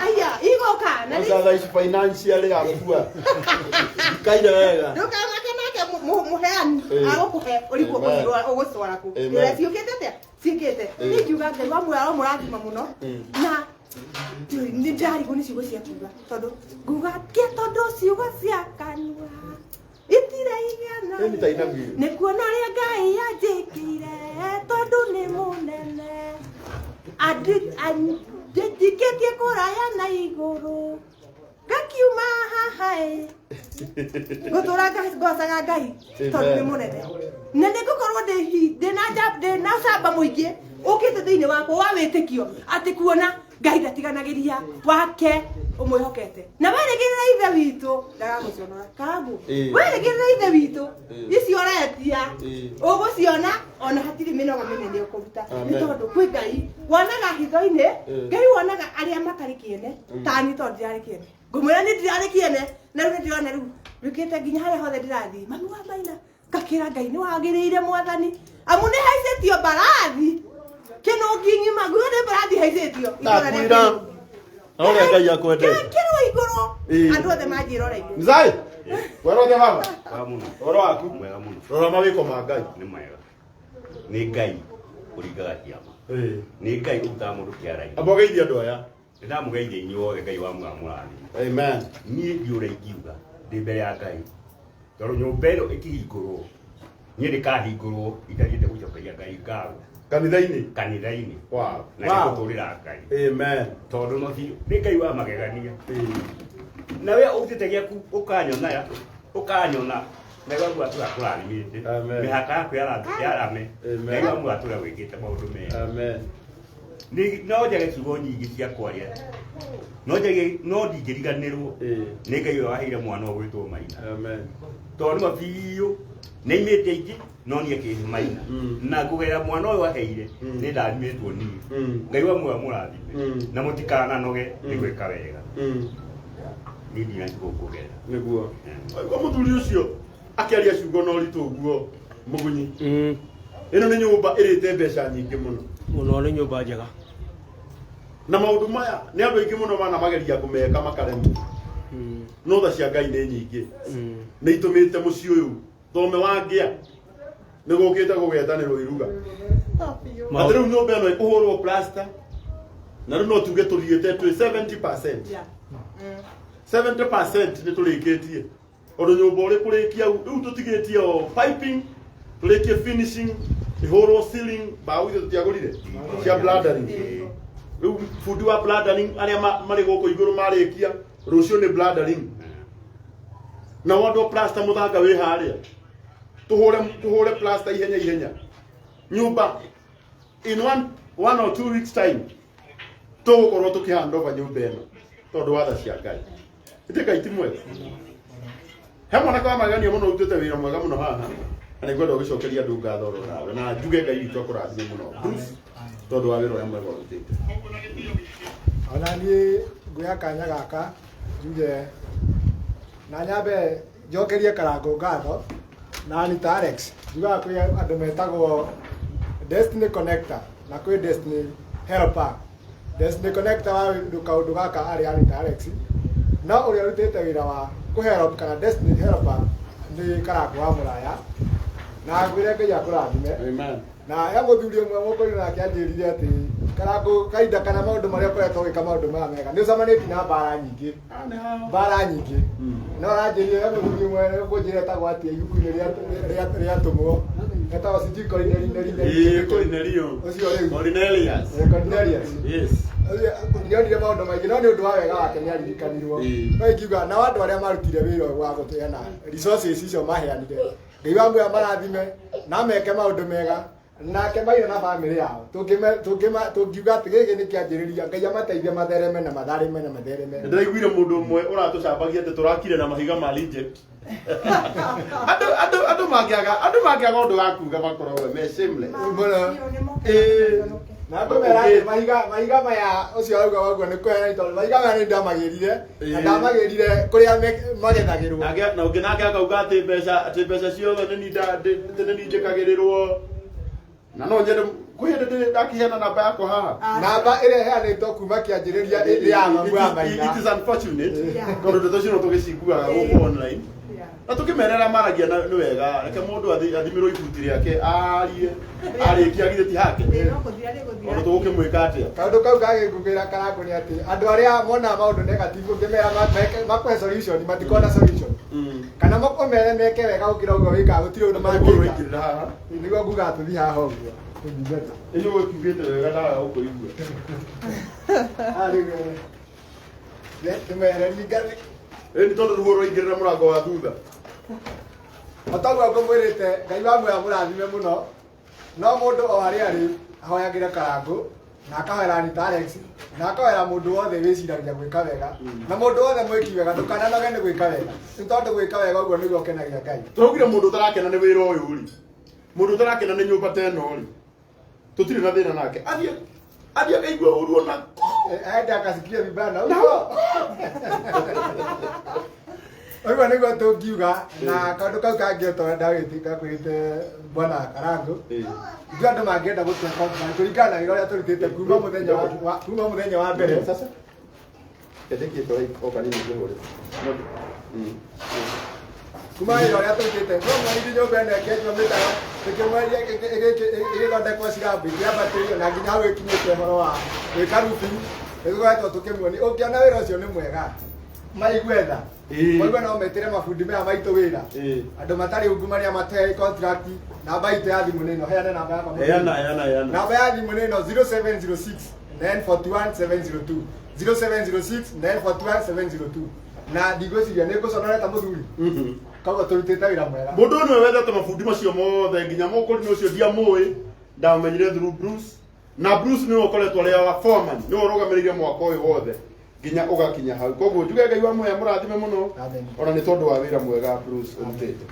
Aya igoka na Kwanza thaa ici financially akua. Ikaire wega. ndũkamake nake mũheani agũkũhe ũrigwo Amen. ũgũcitwara kũ Amen. Ũrĩa ciũkĩte atĩa ciũkĩte Ĩĩ. niĩ ngiuga Ngai wa muoyo aromũrathima mũno na Nĩ ndarigwo nĩ ciugo cia kuga tondũ nguga atĩa tondũ ciugo cia kanua itiraigana. Ĩni ta inagio. Nĩ kuona ũrĩa Ngai anjĩkĩire tondũ nĩ mũnene. Anjĩkĩtie kũraya na igũrũ ngakiuma haha ĩ ngũtũra ngocaga Ngai tondũ nĩ mũnene na nĩ ngũkorwo ndĩna ũcamba mũingĩ ũkĩte thĩinĩ wakwa wa wĩtĩkio atĩ kuona Ngai ndatiganagĩria wake ũmwĩhokete na werĩgĩrĩra ithe witũ ndagagũconora karangu. Ĩĩ. Werĩgĩrĩra ithe witũ Ĩĩ. icio ũretia Ĩĩ. ũgũciona ona hatirĩ mĩnoga mĩnene ũkũruta nĩ Amen. tondũ kwĩ Ngai wonaga hitho-inĩ. Ĩĩ. Ngai wonaga arĩa matarĩ kĩene tani tondũ ndirarĩ kĩene ngũmwĩra nĩ ndirarĩ kĩene na rĩu nĩ ndĩrona rĩu rĩkĩte nginya harĩa hothe ndĩrathiĩ mami wa maina ngakĩra Ngai nĩ wagĩrĩire mwathani amu nĩ haicĩtio mbarathi kĩnũngi ng'ima nguo nĩ mbarathi haicĩtio itũũra rĩa Ndakwĩra. Kĩnũngi. Na ũrĩa Ngai akwendete. Ngĩkĩrwo igũrũ Ĩĩ. andũ othe manjĩroreire. Mzai, wero othe baba. Mwega mũno. Ũhoro waku? Mwega mũno. Rora mawĩko ma Ngai. Nĩ mwega. Nĩ Ngai ũringaga kĩama. Ĩĩ. Nĩ Ngai ũrutaga mũndũ kĩara-inĩ. Amba ũgeithie andũ aya. Nĩ ndamũgeithia inyuĩ othe Ngai wa muoyo amũrathime. Amen. Niĩ ndiũ ũrĩa ingiuga ndĩ mbere ya Ngai. Tondũ nyũmba ĩno ĩkĩhingũrwo, niĩ ndĩkahingũrwo itathiĩte gũcokeria Ngai ngatho Kanitha-inĩ. kanitha-inĩ Wow. na nĩ gũtũrĩra Ngai. Amen. Tondũ no biũ nĩ Ngai wa magegania. Ĩĩ. Na we ũrutĩte gĩaku ũkanyona ya ũkanyona Ngai wa muoyo atũra akũrathimĩte. Amen. Mĩhaka yaku yarame. Amen. Ngai wa muoyo atũra wĩkĩte maũndũ mega. Amen. No njage ciugo nyingĩ cia kwaria no njage no ndingĩriganĩrwo Ĩĩ. nĩ Ngai ũrĩa waheire mwana ũgwĩtwo Maina. Amen. Tondũ nĩma biũ nĩ aimĩte aingĩ no niĩ akĩhe Maina na kũgerera mwana ũyũ aheire nĩ ndathimĩtwo niĩ. Ngai wa muoyo amũrathime na mũtikananoge nĩ gwĩka wega. Niĩ ndina ciugo nguongerera. Nĩguo. Waigua mũthuri ũcio akĩaria ciugo na ũritũ ũguo mũgunyi. Ĩno nĩ nyũmba ĩrĩte mbeca nyingĩ mũno. Mũno nĩ nyũmba njega. Na maũndũ maya nĩ andũ aingĩ mũno manamageria kũmeka makaremwo. No tha cia Ngai nĩ nyingĩ. Nĩ itũmĩte mũciĩ ũyũ thome wa ngĩa nĩ gũkĩte gũgetanĩrwo iruga. Atĩ rĩu nyũmba ĩno ĩkũhũrwo plaster na rĩu no tuge tũthiĩte twĩ 70%. Yeah. 70% nĩ tũrĩkĩtie. Ũndũ nyũmba ũrĩ kũrĩkia rĩu tũtigĩtie o piping, tũrĩkie finishing, ĩhũrwo ceiling, mbaũ ithe tũtiagũrire cia bladdering. Rĩu bundi wa bladdering arĩa marĩ gũkũ igũrũ marĩkia rũciũ nĩ bladdering. Na wandwo plaster mũthanga wĩ harĩa. Tũhũre plaster ihenya ihenya. Nyũmba in 1 or 2 weeks time tũgũkorwo tũkĩ hand over nyũmba ĩno tondũ wa tha cia Ngai. Ĩtĩ Ngai ti mwega. He mwanake wa magegania mũno ũrutĩte wĩra mwega mũno haha na nĩngwenda ũgĩcokeria andũ ngatho oro nawe na njuge Ngai witũ akũrathime mũno Bruce tondũ wa wĩra ũrĩa mwega ũrutĩte. Ona niĩ nguoya kanya gaka njuge na nyambe njokerie Karangũ ngatho na Anita Alex. Njugaga kwĩ andũ metagwo Destiny Connector na kwĩ Destiny Helper. Destiny Connector wa kaũndũ gaka arĩ Anita Alex, no ũrĩa ũrutĩte wĩra wa kũhelp kana Destiny Helper nĩ Karangũ wa Mũraya na ngwĩre Ngai akũrathime. Amen. Na he mũthuri ũmwe mũkũrũ nake anjĩrire atĩ Karangũ kahinda kana maũndũ marĩa ũkoretwo ũgĩka maũndũ maya mega nĩ ũcemanĩtie na mbara nyingĩ, mbara nyingĩ, no aranjĩrire he mũthuri ũmwe kũnjĩra etagwo atĩa ibuku-inĩ rĩa atũmwo etagwo sijui Ĩĩ, Cornelio. Ũcio rĩu. Cornelius. Cornelius. Yes. Nĩonire maũndũ maingĩ no nĩ ũndũ wa wega wake nĩ aririkanirwo. No ingiuga nao andũ arĩa marutire wĩra ũyũ wa gũteana resources icio maheanire Ngai wa muoyo marathime na meke maũndũ mega nake maina na bamĩrĩ yao tũngiuga atĩ gĩkĩ nĩ kĩanjĩrĩria Ngai amateithie mathereme na matharime na mathereme. Ndĩraiguire mũndũ ũmwe ũratũcambagia atĩ tũrakire na mahiga ma reject. Andũ mangĩaga ũndũ wa kuga makoragwo me shameless. Mũno. Ĩĩ. Na ngũmera atĩ mahiga maya ũcio arauga waguo nĩ kũheana tondũ mahiga maya nĩ ndamagĩrire na ndamagĩrire kũrĩa magethagĩrwo. Na ũngĩ nake akauga atĩ mbeca ciothe nĩ niĩ nĩ niĩ njĩkagĩrĩrwo na no nyende kwĩ hĩndĩ ndakĩheana namba yakwa haha. Namba ĩrĩa ĩheanĩtwo kuma kĩanjĩrĩria nĩ ya mamu wa Maina. It is unfortunate tondũ ndeto icio no tũgĩciguaga gũkũ online. Na tũkĩmerera maragia na nĩ wega reke mũndũ athimirwo ibuti rĩake arie arĩkia githĩ ti hake Ĩĩ, no kũthira rĩgũthira. ona tũgũkĩmwĩka atĩa Kaũndũ kau kagĩngũkĩra karangũ nĩ atĩ andũ arĩa monaga maũndũ negative ũngĩmera makũhe solution matikona solution kana ũmere meke wega gũkĩra ũguo wĩkaga gũtirĩ ũndũ mangĩka Ũraingĩrĩra haha nĩguo ngugaga tũthiĩ haha ũguo tũthiĩ better. Ĩnyuĩ ũkiugĩte wega ndaga gũkũigua Haha rĩu tũmehererie ngathĩ ĩ nĩ tondũ ruo rwaingĩrĩra mũrango wa thutha o toguo ngũmwĩrĩte Ngai wa muoyo amũrathime mũno no mũndũ o harĩa arĩ ahoyagĩre karangũ na akahoera Anita Alex na akahoera mũndũ wothe wĩciragia gwĩka wega na mũndũ wothe mwĩki wega ndũkananoge nĩ gwĩka wega nĩ tondũ gwĩka wega ũguo nĩguo ũkenagia Ngai. Tũraugire mũndũ ũtarakena nĩ wĩra ũyũ rĩ mũndũ ũtarakena nĩ nyũmba ta ĩno rĩ tũtirĩ na thĩna nake athiĩ athiĩ akaigua ũru ona Aende akasikia vibaya na huko ũguo nĩguo tũngiuga na kaũndũ kau kangĩ o torĩa ndagwĩte bwana Karangũ ithuĩ andũ mangĩenda gũtua company kũringana na wĩra ũrĩa tũrutĩte kuma mũthenya kuma mũthenya wa mbere sasa kendekĩtwo o kanini ngĩhũre kuma wĩra ũrĩa tũrutĩte no mwarithie nyũmba ĩno ĩkĩenjwo mĩtaro tũkĩmweria ĩgĩthondekwo cirambu ikĩambatĩrio na nginya hau ĩkinyĩte ũhoro wa gwĩka roofing nĩtũkoretwo tũkĩmuonia ũngĩona wĩra ũcio nĩ mwega maigue tha maigue no metĩre mabundi maya maitũ wĩra andũ matarĩ ungumania matehe contract namba itũ ya thimũ nĩ ĩno heana namba yakwa heana heana heana namba ya thimũ nĩ ĩno 0706 941 702 0706 941 702 na ndigwĩciria nĩ ngũconoreta mũthuri koguo tũrutĩte wĩra mwega mũndũ ũyũ nĩwe wendete mabundi macio mothe nginya mũkũrinũ ũcio ndiamũĩ ndamenyire through Bruce na Bruce nĩwe ũkoretwo arĩ wa foreman nĩwe ũrũgamĩrĩire mwaka ũyũ wothe nginya ũgakinya hau koguo njuge Ngai wa muoya mũrathime mũno Amen. ona nĩ tondũ wa wĩra mwega Bruce ũrutĩte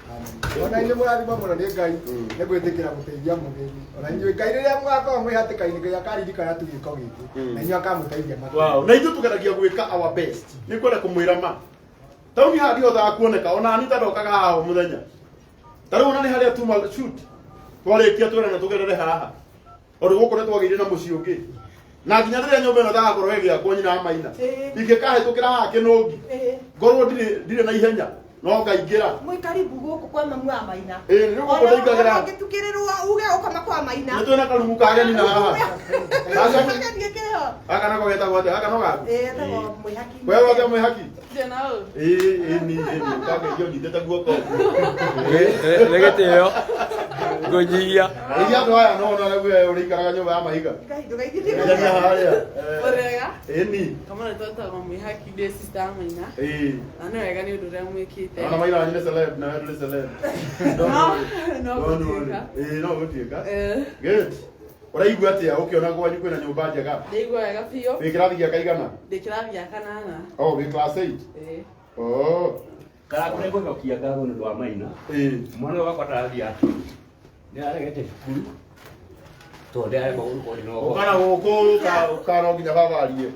ona inyuĩ mũrathimwo mũno nĩ Ngai nĩ gwĩtĩkĩra gũteithia mũthĩni ona inyuĩ Ngai rĩrĩa mũgakorwo mwĩ hatĩka-inĩ Ngai akaririkana tu gĩko gĩkĩ na inyuĩ akamũteithia makĩria. Wow. Na ithuĩ tũgeragia gwĩka our best nĩ kwenda kũmwĩra ma tauni haha ndihotaga kuoneka ona Anita ndokaga haha o mũthenya ta rĩu ona nĩ harĩa tuma shoot twarĩkia twĩrana tũgerere haha tondũ gũkũ nĩ twagĩire na mũciĩ ũngĩ na nginya rĩrĩa nyũmba ĩno ĩtagakorwo ĩgĩakwo nyina wa maina ingĩkahĩtũkĩra haha kĩnũngi ngorwo ndirĩ na ihenya no ngaingĩra Mwĩ karibu gũkũ kwa mamu wa Maina. Ĩĩ, nĩ gũkũ ndaingagĩra. Ũngĩtukĩrĩrwo uge ũkoma kwa Maina. nĩ twĩna karumu kageni na haha Gaka- Kageni kĩrĩho. gaka nako getagwo atĩa gaka no gaku Ĩĩ, etagwo Mwĩhaki. kwegwo atĩa mwĩhaki Genau. ĩĩ ĩĩ ni ĩĩ ni ũkageithio ũnyitĩte guoko Nĩ gĩtĩo ngũnyihia Rĩu andũ aya no ona we ũrĩikaraga nyũmba ya mahiga Ngai, ndũgaithie Geria harĩa Ũrega. ĩĩ ni Kamana twetagwo Mwĩhaki ndĩ sister ya Maina. ĩĩ Na nĩ wega nĩ ũndũ ũrĩa mwĩkĩte. ona maina wanyu nĩ celeb na we ndũrĩ celeb No, no Don't worry. gũtuĩka. Ĩĩ no gũtuĩka Eh, good ũraigua atĩa ũkĩona gwanyu kwĩna nyũmba njega Ndaigua wega biũ. wĩ kĩrathi gĩa kaigana Ndĩ kĩrathi gĩa kanana. oh wĩ class 8 Ĩĩ. oh Karangũ nĩ ngũcokia ngatho nĩ ũndũ wa Maina ĩĩ mwana ũyũ wakwa ndarathiĩ nĩ aregete cukuru tondũ ndĩraremwo gũkorwo ndĩ na ũhoro. ũkana gũkũ ũka no nginya baba arie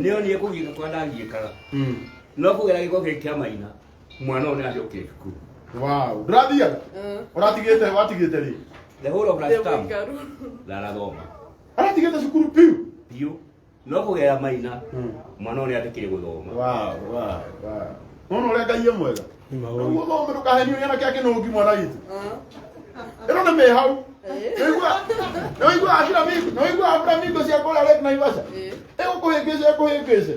Nĩ onire kũgiĩka kũrĩa ndagiĩkaga no kũgera gĩko gĩkĩ kĩa Maina mwana ũyũ nĩ acokire cukuru wow ndũrathiaga ũratigĩte watigĩte rĩ the whole of Ndĩ last term mũikaru. ndarathoma aratigĩte cukuru piu biũ no kũgera Maina mwana ũyũ nĩ atĩkire gũthoma wow wow wow nona ũrĩa Ngai e mwega Ũguo thome ndũkahenio nĩ anake a kĩnũngi mwana witũ ĩno nĩ mĩ hau nĩwaigua flamingo nĩwaigua flamingo cia kũrĩa Lake Naivasha Ĩĩ. ĩgũkũhĩngĩca ĩkũhĩngĩce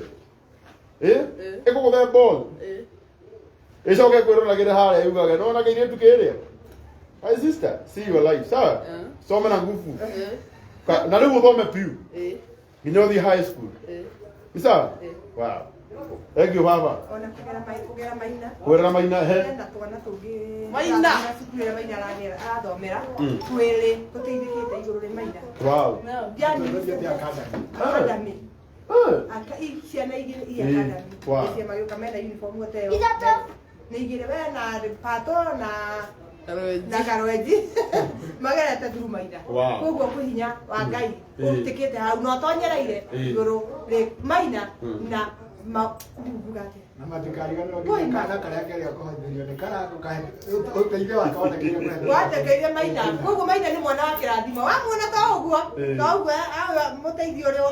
ĩ Ĩĩ. ĩkũgũthe ball Ĩĩ. ĩcoke kwĩroragĩre harĩa yugage nona kairĩtu kĩrĩa my sister see your life sawa some na nguvu na rĩu ũthome piu Ĩĩ. nginya ũthiĩ high school Ĩĩ. nĩ sawa Ĩĩ. wow thank you baba Ona kũgera Maina. kũgerera maina he Hena twana tũngĩ Maina. cukuru ĩrĩa Maina arathomera twĩrĩ tũteithĩkĩte igũrũ rĩ Maina. wow Yani Tũthiĩte academy. academy. Eh. Ciana igĩrĩ i Ĩĩ, academy. wow. Cia magĩũka mena uniform o ta ĩyo. Ithatũ. Nĩ igĩrĩ we na Pato na Karwenji. na Karwenji magerete through Maina. Wow. Koguo kwĩ hinya wa Ngai Ĩĩ. ũrutĩkĩte hau na ũtonyereire Ĩĩ. igũrũ rĩ Maina na Ma nguga atĩa? Na matikariganĩrwo nginya kana karĩa kerĩa kũhanyũrio nĩ karango kahe ũteithio wake wategeire kũhe Wategeire Maina. Koguo Maina nĩ mwana wa kĩrathimo. Wamuona ta ũguo, ta ũguo mũteithio ũrĩa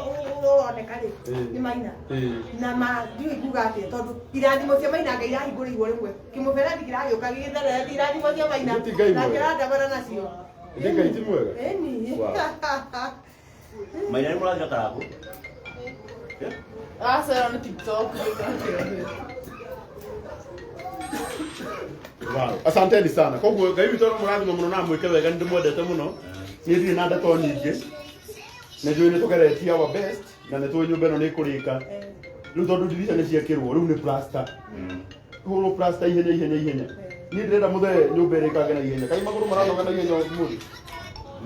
ũroneka rĩ, nĩ Maina. Na ma ndiũĩ nguga atĩa tondũ irathimo cia Maina Ngai irahingũrĩirwo rĩmwe. Kĩmũberethi kĩragĩũka gĩgĩthererete irathimo cia Maina. Ti Ngai Na mwega. kĩrandamana nacio. Nĩ Ngai ti mwega. Ĩni. Wow. Maina nĩ mũrathira karangũ. Aca ĩyo nĩ TikTok. Wow. Asanteni sana. Koguo Ngai witũ mũrathimo mũno na mwĩke wega nĩ ndĩmwendete mũno. Niĩ ndirĩ na ndeto nyingĩ. Nĩ njũĩ nĩ tũgeretie our best na nĩ tũĩ nyũmba ĩno nĩ ĩkũrĩka. Rĩu tondũ ndirica nĩ ciekĩrwo rĩu nĩ plaster. Hũrwo plaster ihenya ihenya ihenya. Niĩ ndĩrenda mũthee nyũmba ĩrĩkange na ihenya. Kaĩ magũrũ maranoga na ihenya ũmũthĩ.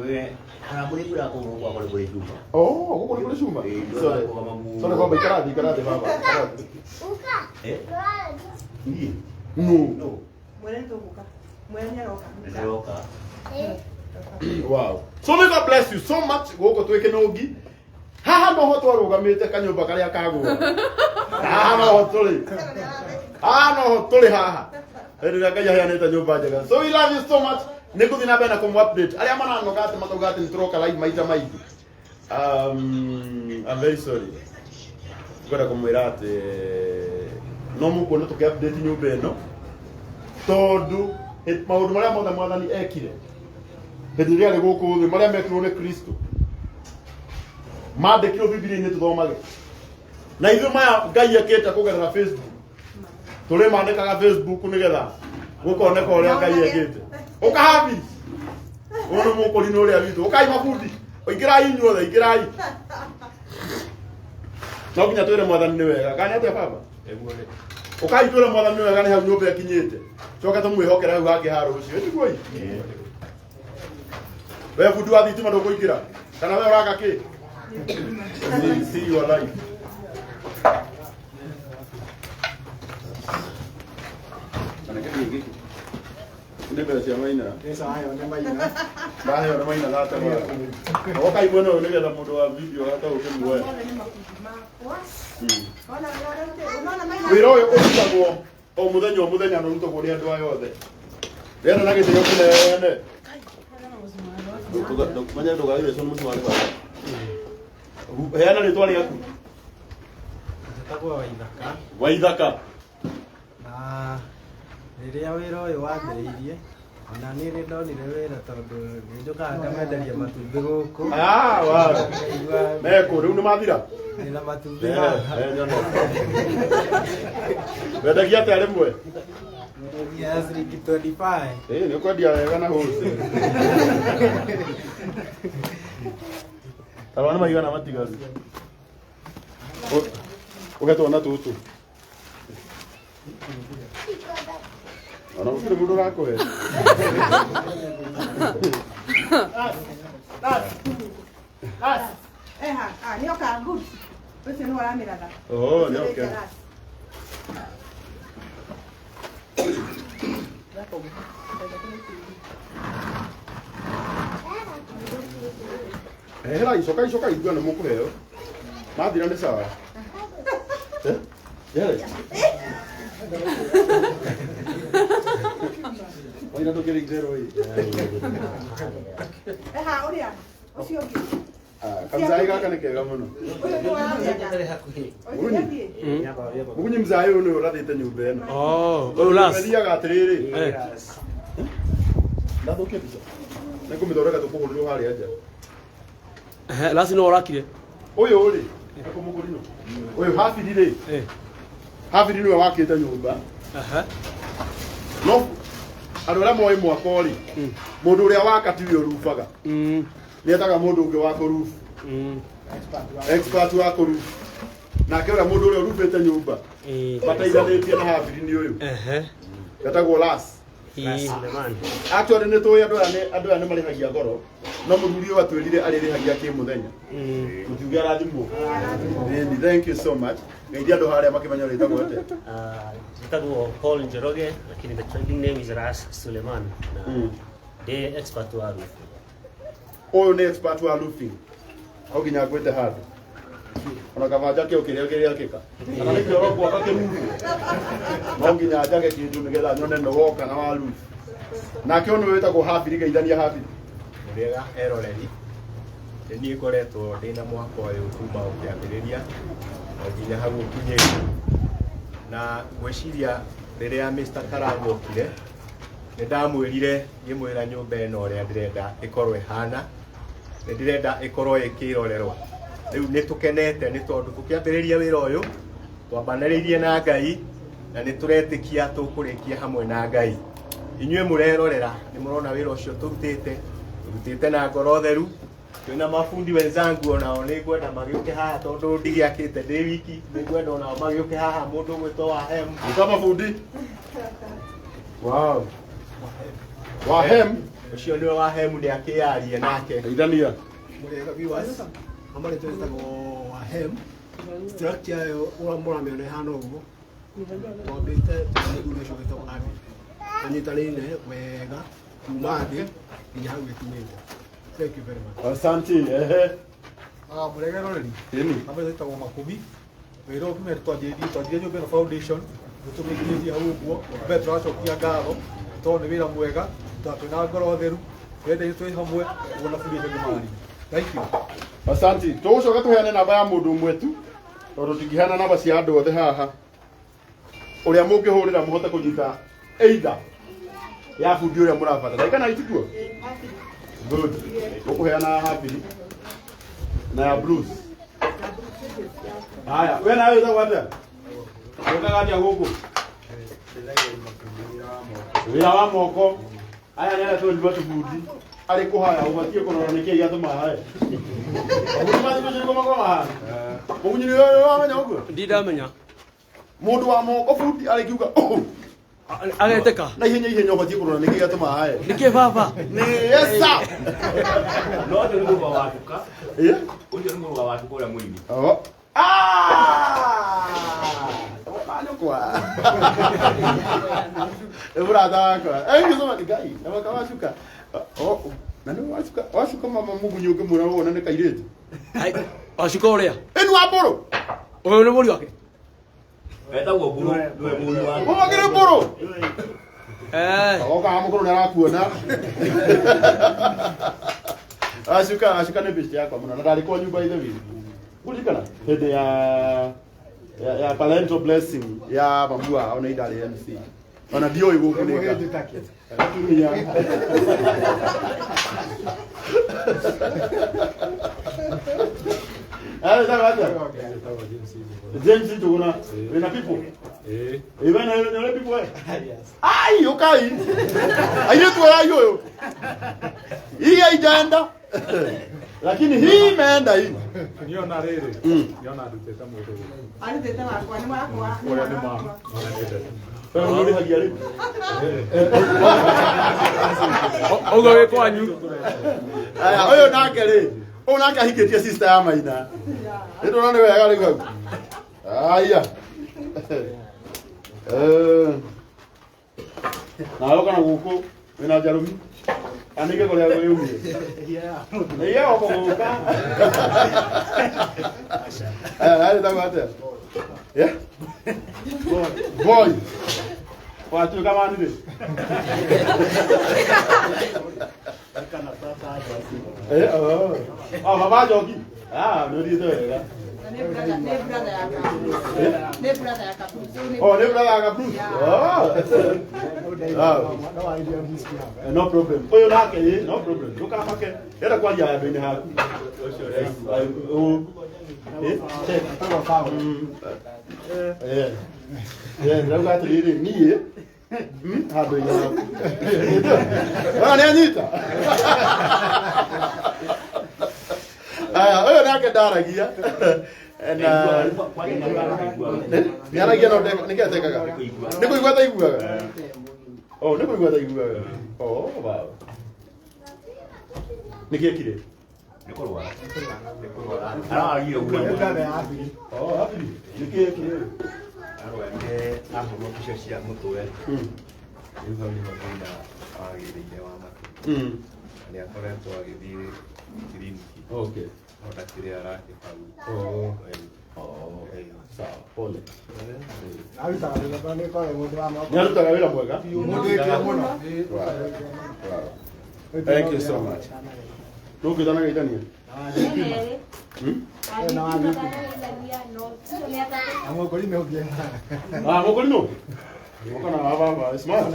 We karangũ nĩ kwĩra kũgũrũ gwakwa nĩ kũrĩ cuma. Oh, gũkũ nĩ kũrĩ cuma. Ĩĩ, Sorry. ndũrarũgama Sorry kwamba ikara thĩ, ikara thĩ baba. Ikara thĩ. Uka. Eh? Ndũrarangia. Niĩ? No. No. Mwene nĩ tũgũka. Mwene nĩ aroka. Nĩndĩroka. Wow. So may God bless you so much. Gũkũ twĩ Kĩnũngi. Haha noho twarũgamĩte kanyũmba karĩa kagũa. Haha noho tũrĩ. Haha noho tũrĩ haha. Hĩndĩ ĩrĩa Ngai aheanĩte nyũmba njega. So we love you so much. Nĩ ngũthiĩ na mbere na kũmũ update. Arĩa maranoga atĩ makauga atĩ nĩ tũroka live maita maingĩ. I'm very sorry. Ngwenda kũmwĩra atĩ no mũkuona tũkĩ update nyũmba ĩno tondũ maũndũ marĩa mothe mwathani ekire hĩndĩ ĩrĩa arĩ gũkũ thĩ marĩa mekirwo nĩ Kristo mandĩkirwo Bibilia-inĩ tũthomage na ithuĩ maya Ngai ekĩte kũgerera Facebook tũrĩ mandĩkaga Facebook nĩgetha gũkoneka ũrĩa Ngai ekĩte ũkahabi ũyũ nĩ mũkũrinũ ũrĩa witũ ũkai mabundi ingĩrai inyuothe ingĩrai no nginya twĩre mwathani nĩ wega kana atĩa baba ũkai twĩre mwathani nĩ wega nĩ hau nyũmba ĩkinyĩte coke tũmwĩhokere hau hangĩ ha rũciũ ĩtiguo we bundi wa thitima ndũkũingĩra kana we ũraka kĩ See- see your life Kana kĩndũ gĩkĩ nĩ mbeca cia Maina Mbeca waheo nĩ Maina. ndaheo nĩ Maina thatema okai mwena ũyũ nĩgetha mũndũ wa video ahote gũkĩmuoya Mothe nĩ mabundi makwa. Ona unaona Maina. wĩra ũyũ ũrutagwo o mũthenya o mũthenya na ũrutagwo nĩ andũ aya othe rĩera na gĩtĩo kĩnene menya ndũgagĩthecwo nĩ mũcumarĩ baba heana rĩtwa rĩaku Njĩtagwo Waithaka Waithaka na rĩrĩa wĩra ũyũ wambĩrĩirie ona niĩ nĩ ndonire wĩra tondũ nĩ njũkaga ngamenderia matumbĩ gũkũ. Ah, wow. Ngaigua mekũ rĩu nĩ mathira ndĩna matumbĩ haha. wendagia atĩa rĩmwe Nyendagia ciringi 25. Ĩĩ, nĩ ũkwendia wega na wholesale tarora nĩ maigana matigaru ũge tuona tũtũ ona gũtirĩ mũndũ ũrakũhe Eha, ah, nĩ oka good. Ũcio nĩwe ũramĩratha. Oh, nĩ oka. Ehera icoka icoka igua nĩ mũkũheo mathira nĩ sawa Eh? Ehera. Waina ndũkĩrĩ itherũ ĩ. Eha, ũrĩa ũcio ũngĩ. Ah, kamzai gaka nĩ kega mũno Ũyũ nĩwe ũramĩaka. Mũgunyi Mũgunyi mzai ũyũ nĩwe ũrathĩte nyũmba ĩno Oh, ũyũ last. Thiaga atĩrĩrĩ Eh. ndathũkia mbica nĩ ngũmĩthondeka tũkũhũrĩrwo harĩa nja Ehe, last no ũrakire. ũyũ rĩ ekũmũkũrinũ ũyũ habiri rĩ Eh. habiri nĩwe wakĩte nyũmba Ehe. no andũ arĩa moĩ mwako rĩ mũndũ ũrĩa waka tiwe ũrubaga nĩ etaga mũndũ ũngĩ wa kũrubu expert wa kũrubu nake ũrĩa mũndũ ũrĩa ũrubĩte nyũmba mateithanĩtie na habiri nĩ ũyũ Ehe. etagwo las actually nĩ tũĩ andũ aya andũ aya nĩ marĩhagia goro no mũthuri ũyũ atwĩrire arĩrĩhagia kĩ mũthenya mũtiuge arathimwo Ĩni, thank you so much ngeithia andũ harĩa makĩmenya ũrĩtagwo atĩa Njĩtagwo Paul Njoroge lakini the trending name is Ras Suleiman na ndĩ expert wa roofing. Ũyũ nĩ expert wa roofing no nginya ngwĩte handũ Ona kaba njake o kĩrĩa kĩrĩakĩka. Kana nĩ kĩoro gwaka kĩrurwo. No nginya njage kĩndũ nĩgetha nyone nĩ woka na wa lose. Nake ũyũ nĩwe wĩtagwo Habiri, geithania Habiri. Mũrĩega eroreri, nĩ niĩ ngoretwo ndĩna mwaka ũyũ kuma ũkĩambĩrĩria o nginya hau ũkinyĩte, na ngwĩciria rĩrĩa Mr. Karangũ okire nĩ ndamwĩrire ngĩmwĩra nyũmba ĩno ũrĩa ndĩrenda ĩkorwo ĩhana, nĩ ndĩrenda ĩkorwo ĩkĩrorerwo. Rĩu nĩ tũkenete nĩ tondũ tũkĩambĩrĩria wĩra ũyũ twambanĩrĩirie na Ngai na nĩ tũretĩkia tũkũrĩkia hamwe na Ngai. Inyuĩ mũrerorera nĩ mũrona wĩra ũcio tũrutĩte, tũrutĩte na ngoro theru. Twĩna mabundi wenzangu onao nĩ ngwenda magĩũke haha tondũ ndigĩakĩte ndĩ wiki, nĩ ngwenda onao magĩũke haha, mũndũ ũgwĩtwo wa Hem. Ũka mabundi. Wow. Wa Hem. Ũcio nĩwe wa Hem, nĩ akĩyarie nake. Geithania. Mũrĩega viewers, amarĩtwa ĩtagwo Wahem. Structure ĩyo ũrĩa mũramĩona ĩhana ũguo, twambĩte tũrĩa ũcio wĩtagwo Abi, tũnyitanĩire wega kuma thĩ nginya hau ĩkinyĩte. Thank you very much. Asante. Ehe. Ah, mũrĩega eroreri. Ĩni. Ambe ĩtagwo Makũmi. Wĩra ũyũ kumia twanjĩrĩirie twanjirie nyũmba ĩno foundation, nĩtũmĩkinyĩtie hau ũguo. Mbere tũracokia ngatho tondũ nĩ wĩra mwega, tondũ twĩna ngoro theru, twendete twĩ hamwe, ũguo na bundi ũcio nĩ. Thank you. Asante. Tũgũcoka tũheane namba ya mũndũ ũmwe tu tondũ tũtingĩheana namba cia andũ othe haha. Ũrĩa mũngĩhũrĩra mũhote kũnyita either ya bundi ũrĩa mũrabatara. Kana itikuo? Good. Tũkũheana ya Habiri na ya Bruce. Haya, we nawe wĩtagwo atĩa? Wĩkaga atĩa gũkũ? Wĩra wa moko. Aya nĩ arĩa tũrima tũbundi. Arĩ kũhaya ũbatiĩ kũrora nĩkĩĩ gĩatũma haye. Mabundi ma thikũ ici nĩguo makoragwo mahana. Mũgunyi nĩ ũyũ wamenya ũguo? Ndindamenya. Mũndũ wa moko bundi arĩkiuga ũũ. Agetĩka. Na ihenya ihenya ũbatiĩ kũrora nĩkĩĩ gĩatũma haye. Nĩkĩ baba? Nĩ esa. No ũcio nĩ mũrũ wa Watuka. Ĩ? Ũcio nĩ mũrũ wa Watuka ũrĩa mũini. Oh. Ah! Nyũkwa. Nĩ mũrata wakwa. Thank you so much Ngai. Na mwaka wacuka. Oh, na nĩ wacuka. Wacuka mama mũgunyi ũngĩmwĩra wona nĩ kairĩtu. Wacuka ũrĩa? Ĩnu wa mbũrũ. Ũyũ nĩ mũriũ wake. Etagwo Mbũrũ, nĩwe mũriũ wake. Ũmakĩrĩ mbũrũ. Eh. Oka mũkũrũ nĩ arakuona. Acuka, acuka nĩ best yakwa mũno na ndarĩ kwa nyũmba ithe witũ. Kuririkana hĩndĩ ya parental blessing ya mamu wao na indarĩ MC. Ona ndiũĩ gũkũ nĩ nga. Atumia. Eh, sawa acha. James Njuguna, wĩna people? Eh. Ĩ we na nĩ people we? Ai, ũkai. Airĩtu aya ũyũ. Hii haijaenda. Lakini hii imeenda hii. Niona rĩrĩ, niona ndutĩte mũndũ ũyũ. Arutĩte wakwa nĩ wakwa. Ũrĩa nĩ ma. Wewe ũrĩhagia rĩ? Ũguo wĩ kwanyu. Aya, ũyũ nake rĩ, ũyũ nake ahikĩtie sister ya Maina. Nĩ ndona nĩ wega rĩu hau. Aya. Eh. Nawe ũka na gũkũ wĩna njarũmi. Anĩke kũrĩa wĩumire. Nĩ goko gũka. Aya, nawe wĩtagwo atĩa? Yeah? Boy. Watuĩka mani rĩ? Eh, oh. Oh, baba Njoki. Ah, nĩ ũthiĩte wega. Nĩ brother, nĩ brother ya Kabruce. Nĩ brother ya Kabruce. Oh, nĩ brother ya Kabruce. Oh. Ah. No problem. Ũyũ nake ĩ, no problem. Ndũkamake. Enda kwaria handũ-inĩ haku. Ĩ, check. Eh. Eh, ndĩrauga atĩrĩrĩ, niĩ handũ-inĩ haku. Ona nĩ anyita. Aya, ũyũ nake ndaragia. Na nĩaragia no nĩkĩ atekaga? Nĩ kũigua ataiguaga? Oh, nĩ kũigua ataiguaga. Oh, wow. Nĩkĩ ekire? Nĩ kũrwara. Nĩ kũrwara. Ararire ũguo. Oh, Abiri. Nĩkĩ ekire? Arwarire ahũrwo mbica cia mũtwe. Rĩu hau nĩho thĩna wagĩrĩire wa matũ. nĩ akoretwo agĩthiĩ kiriniki. Okay. No ndakĩrĩ arakĩbagwo. Oh. Ĩĩ. Oh. Sawa, pole. Arutaga wĩra mwega, nĩ koragwo mũndũ wa moko. Nĩ arutaga wĩra mwega? Mũndũ wĩkĩra mũno. Wow. Thank you so much. Ndũngĩtanageithania? Hmm? Na mũkũrinũ ũngĩ. Ah, mũkũrinũ? Mũka na wa baba, smart.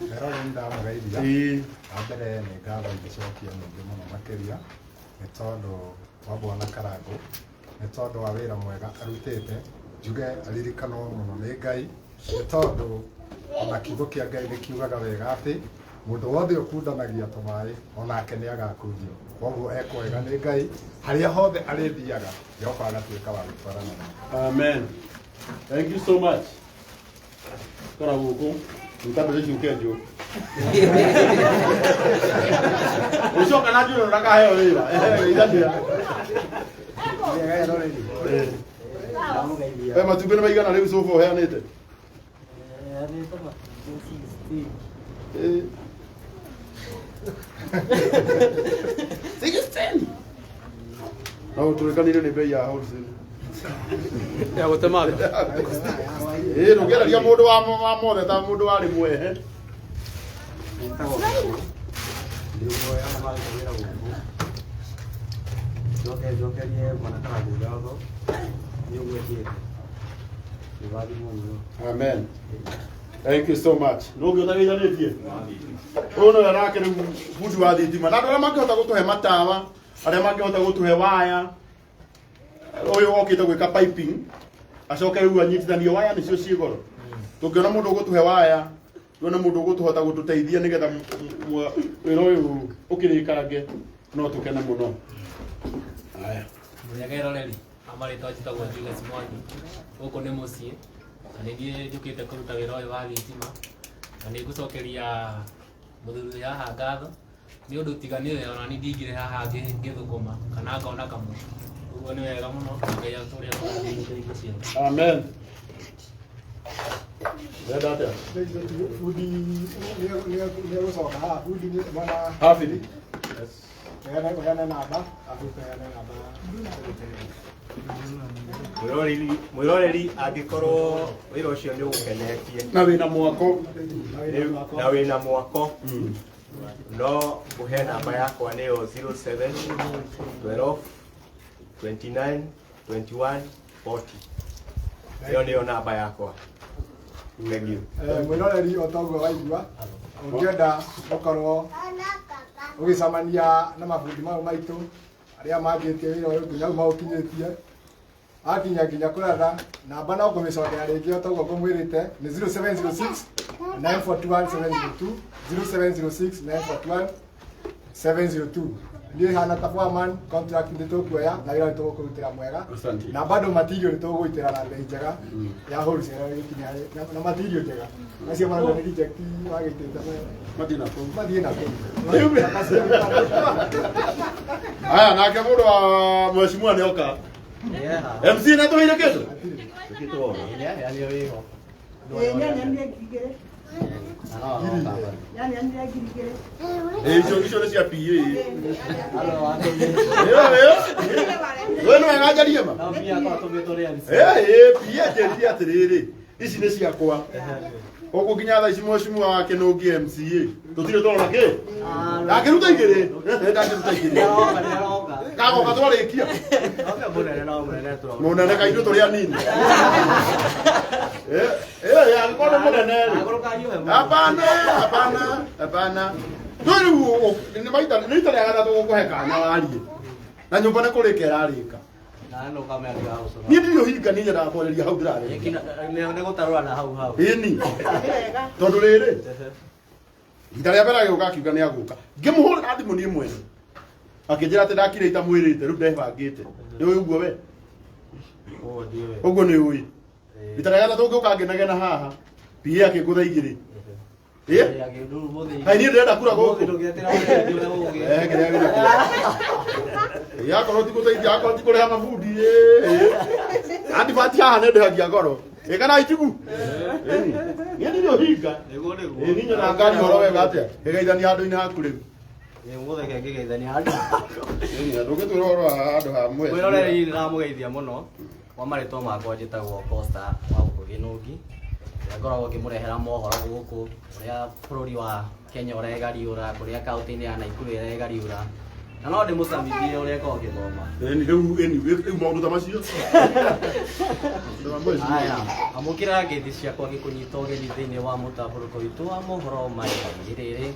Merore nĩ ndamũgeithia. Ĩĩ. Wa mbere nĩ ngatho ingĩcokia nyingĩ mũno makĩria nĩ tondũ wa Bwana Karangũ, nĩ tondũ wa wĩra mwega arutĩte, njuge aririkanwo mũno nĩ Ngai, nĩ tondũ ona kiugo kĩa Ngai nĩ kiugaga wega atĩ mũndũ wothe ũkundanagia tũmaĩ onake nĩ agakundio. Koguo ekwo wega nĩ Ngai harĩa hothe arĩthiaga, Jehova agatuĩka wa gũtwarana nake. Amen. Thank you so much. Kora gũkũ, ruta mbeca ici ũkenjwo. Ũcoka na njũrũ ndakaheo wĩra. Geithania. Eh, matumbĩ nĩ maigana rĩu cuba ũheanĩte? Eh. 16. No tũrĩkanire nĩ bei ya wholesale. Ya gũtemanga. Ĩĩ ndũngĩararia mũndũ wa wa mothe ta mũndũ warĩ mwehe. Ndĩ ũmwe arĩa maruta wĩra gũkũ. Njoke njokerie Bwana Karangũ ngatho nĩ ũguo ekĩte. Nĩũrathimwo mũno. Amen. Thank you so much. Nũngĩ ũtageithanĩtie? Ũyũ nĩwe nake rĩu bundi wa thitima. Na andũ arĩa mangĩhota gũtũhe matawa, arĩa mangĩhota gũtũhe waya, ũyũ okĩte gwĩka piping, acoke rĩu anyitithanie waya nĩcio ciĩ goro. Tũngĩona mũndũ ũgũtũhe waya, tuone mũndũ ũgũtũhota gũtũteithia nĩgetha wĩra ũyũ ũkĩrĩkange, no tũkene mũno. Haya. Mũrĩega eroreri, amarĩtwa njĩtagwo Julius Mwangi, gũkũ nĩ mũciĩ, na nĩ niĩ njũkĩte kũruta wĩra ũyũ wa thitima, na nĩ ngũcokeria mũthuri ũyũ haha ngatho, nĩ ũndũ tiga nĩwe ona niĩ ndingĩrĩ haha ngĩthũkũma kana ngona kamwe. Ũguo nĩ wega mũno, na Ngai atũũre atũrathimĩte hingo ciothe. Amen. Ũrenda atĩa? Bundi nĩ egũcoka haha, bundi nĩ bwana Hafidh. Ũheane namba, arabu ũheane namba. Mwĩroreri angĩkorwo wĩra ũcio nĩ ũgũkenetie Na wĩna mwako. Na wĩna mwako no ngũhe namba yakwa nĩyo 07 12 29 21 40. Ĩyo nĩyo namba yakwa. Thank you. Mwĩroreri o toguo waigua, ũngĩenda gũkorwo ũgĩcemania na mabundi mau maitũ arĩa manjĩtie wĩra ũyũ nginya hau maũkinyĩtie, akinya nginya kũratha namba no ngũmĩcokera rĩngĩ o toguo ngũmwĩrĩte nĩ 0706 941 702, 0706 941 702. Niĩ hana ta foreman, contract nĩ tũkuoya na wĩra nĩ tũgũkũrutĩra mwega. Asante. Na bado material nĩ tũgũgũitĩra na bei njega ya wholesale ĩgĩkinya na material njega acio marauga nĩ reject wagĩitĩte. Mathiĩ na kũu. Mathiĩ na kũu. Haya, nake mũndũ wa mheshimiwa nĩ oka. MC nĩ atũheire kĩndũ? Ĩĩ, nĩanenire 2,000. Nĩanenire 2,000. Ĩĩ, icio nĩ cia PA. Ĩyo ĩyo. We nĩ wega njarie ma? Ĩĩ, ĩĩ, PA njĩrire atĩrĩrĩ, ici nĩ ciakwa. Ũguo nginya thaa ici mheshimiwa wake nũngi MCA. Tũtirĩ tũrona kĩ? Ndangĩruta igĩrĩ. Ndangĩruta igĩrĩ. Kagoka twarĩkia. Mũnene kaĩ ithuĩ tũrĩ anini. Eh, eh, angĩkorwo nĩ mũnene rĩ. Hapana, hapana, hapana. Ndũĩ rĩu nĩ maita nĩ ita rĩa gatatũ gũkũhe kanya warie. Na nyũmba nĩ kũrĩka ĩrarĩka. Niĩ ndirĩ ũhinga, niĩ nyendaga kwarĩria hau ndĩrarĩria. Nĩ gũtarũrana hau hau. Ĩni. Tondũ rĩrĩ, ihinda rĩa mbere agĩũka akiuga nĩ agũka. Ngĩmũhũrĩra thimũ niĩ mwene. Akĩnjĩra atĩ ndakire itamwĩrĩte, rĩu ndebangĩte. Nĩ ũĩ ũguo we? Ũguo nĩ ũĩ. Rita rĩa gatatũ ngĩũka ngĩnegena haha. PA akĩngũtha igĩrĩ. Ĩ? Kaĩ niĩ ndĩrenda kura gũkũ? Eh, kĩrĩa wĩna kĩo. Ĩ, akorwo ti gũteithia, akorwo ti kũrĩha mabundi, ĩ, ĩ. Advert haha nĩ ndĩhagia goro. Ĩ kana itigu? Ĩni. Niĩ ndirĩ ũhinga. Nĩguo nĩguo. Ĩ niĩ nyonaga ngari ũhoro wega atĩa? Ĩgeithania handũ-inĩ haku rĩu. Ĩ mũtheke ngĩgeithania handũ. Ĩni, ndũngĩtwĩra ũhoro wa handũ ha mwezi. Mwĩroreri ndĩramũgeithia mũno. Kwa marĩtwa makwa njĩtagwo Costa wa gũkũ Gĩnũngi. Ũrĩa ngoragwo ngĩmũrehera mohoro gũkũ ũrĩa bũrũri wa Kenya ũregariũra, kũrĩa kaũntĩ-inĩ ya Naikuru ĩregariũra. Na no ndĩmũcamithie ũrĩa ĩkoragwo ngĩthoma. Ĩni rĩu ĩni rĩu maũndũ ta macio. Haya, amũkĩra ngeithi ciakwa ngĩkũnyita ũgeni thĩinĩ wa mũtambũrũko witũ wa mohoro ma ihinda rĩrĩ.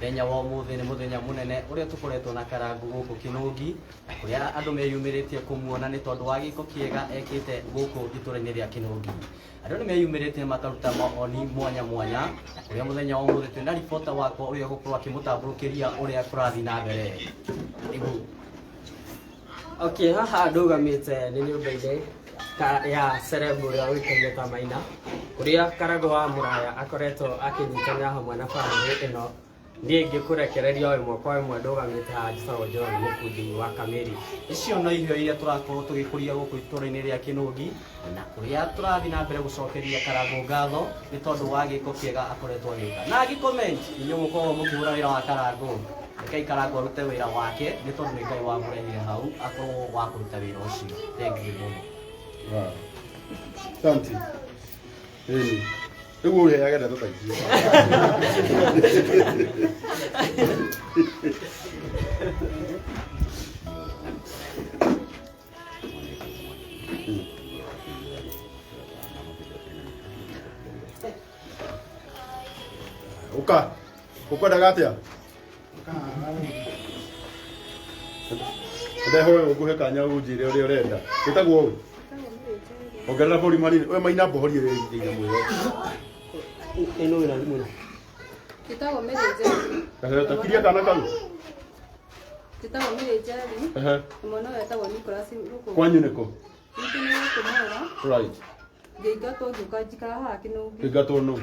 Mũthenya wa ũmũthĩ nĩ mũthenya mũnene ũrĩa tũkoretwo na Karangu gũkũ Kĩnũngi, na kũrĩa andũ meyumĩrĩtie kũmuona nĩ tondũ wa gĩko kĩega ekĩte gũkũ itũra-inĩ rĩa Kĩnũngi. Andũ nĩ meyumĩrĩtie makaruta mawoni mwanya mwanya, na kũrĩa mũthenya wa ũmũthĩ twĩna ribota wakwa ũrĩa ũgũkorwo akĩmũtambũrũkĩria ũrĩa kũrathiĩ na mbere. Nĩguo. Okay, haha ndũgamĩte nĩ nyũmba-inĩ ya celeb ũrĩa ũĩkaine ta Maina, ũrĩa Karangũ wa Mũraya akoretwo akĩnyitanĩra hamwe na bamĩrĩ ĩno. Niĩ ngĩkũrekereria o ĩmwe kwa ĩmwe ndũgamĩte haha njĩtagwo John Mũkundi wa Kamĩri. Icio no iheo iria tũrakorwo tũgĩkũria gũkũ itũra-inĩ rĩa Kĩnũngi, na kũrĩa tũrathiĩ na mbere gũcokeria Karangũ ngatho nĩ tondũ wa gĩko kĩega akoretwo agĩka. Na angĩ comment, inyuĩ mũkoragwo mũkĩhũra wĩra wa Karangũ. Rekei Karangũ arute wĩra wake nĩ tondũ nĩ Ngai wamũrehire hau akorwo wa kũruta wĩra ũcio. Thank you mũno. Wow. Asante. Ĩni. Rĩu ũheage ndeto ta icio. Ũka. Ũkwendaga atĩa? Ndehoe ũngũhe kanya ũnjĩre ũrĩa ũrenda. Wĩtagwo ũ? Ongerera volume hanini. We maina mbohorie nyamũ ĩyo. Ĩno wĩna thimũ ĩno. Njĩtagwo Mary Njeri. Ehe, takiria kana kau. Njĩtagwo Mary Njeri. Ehe. Na mwana ũyũ etagwo Nicholas gũkũ. Kwanyu nĩkũ? Gwitũ nĩ gũkũ Mũra. Right. Ngĩingatwo ngĩũka njikara haha Kĩnũngi. Kĩingatwo nũ?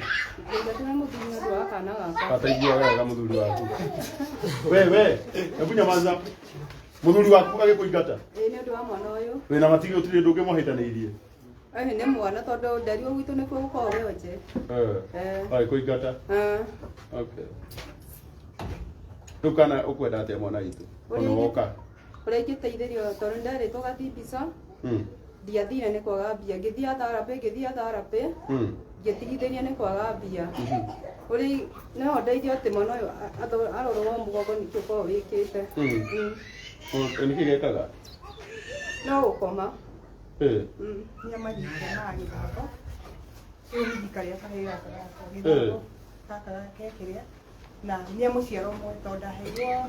Ngĩingatwo nĩ mũthuri nĩ ũndũ wa kana gakwa. Ataiguaga wega mũthuri waku. We we, hebu nyamaza. Mũthuri waku agĩkũingata. Ĩĩ nĩ ũndũ wa mwana ũyũ. Wĩna matigĩ gũtirĩ ũndũ ũngĩmũhĩtanĩirie. Ĩĩ nĩ mwana tondũ nderirwo gwitũ nĩkuo gũkoragwo gwĩ onje. Eh. Eh. Agĩkũingata. Eh. Okay. Rĩu kana ũkwenda atĩa mwana witũ? Ona woka. Ũrĩa ingĩteithĩrio tondũ nĩnderĩtwo gathiĩ mbica ndiathire nĩ kwaga mbia ngĩthiĩ therapy ngĩthiĩ therapy ngĩtigithĩria nĩ kwaga mbia ũrĩa no ndeithio atĩ mwana ũyũ arorwo mũgongo nĩkĩ ũkoragwo wĩkĩte. Nĩkĩ gekaga? No gũkoma. Eh. Nĩ manyite ma gĩthako rĩu nĩ ika rĩa kahĩĩ gaka gakwa gĩthako gaka gake kĩrĩa na nĩ mũciaro ũmwe tondũ ndaheirwo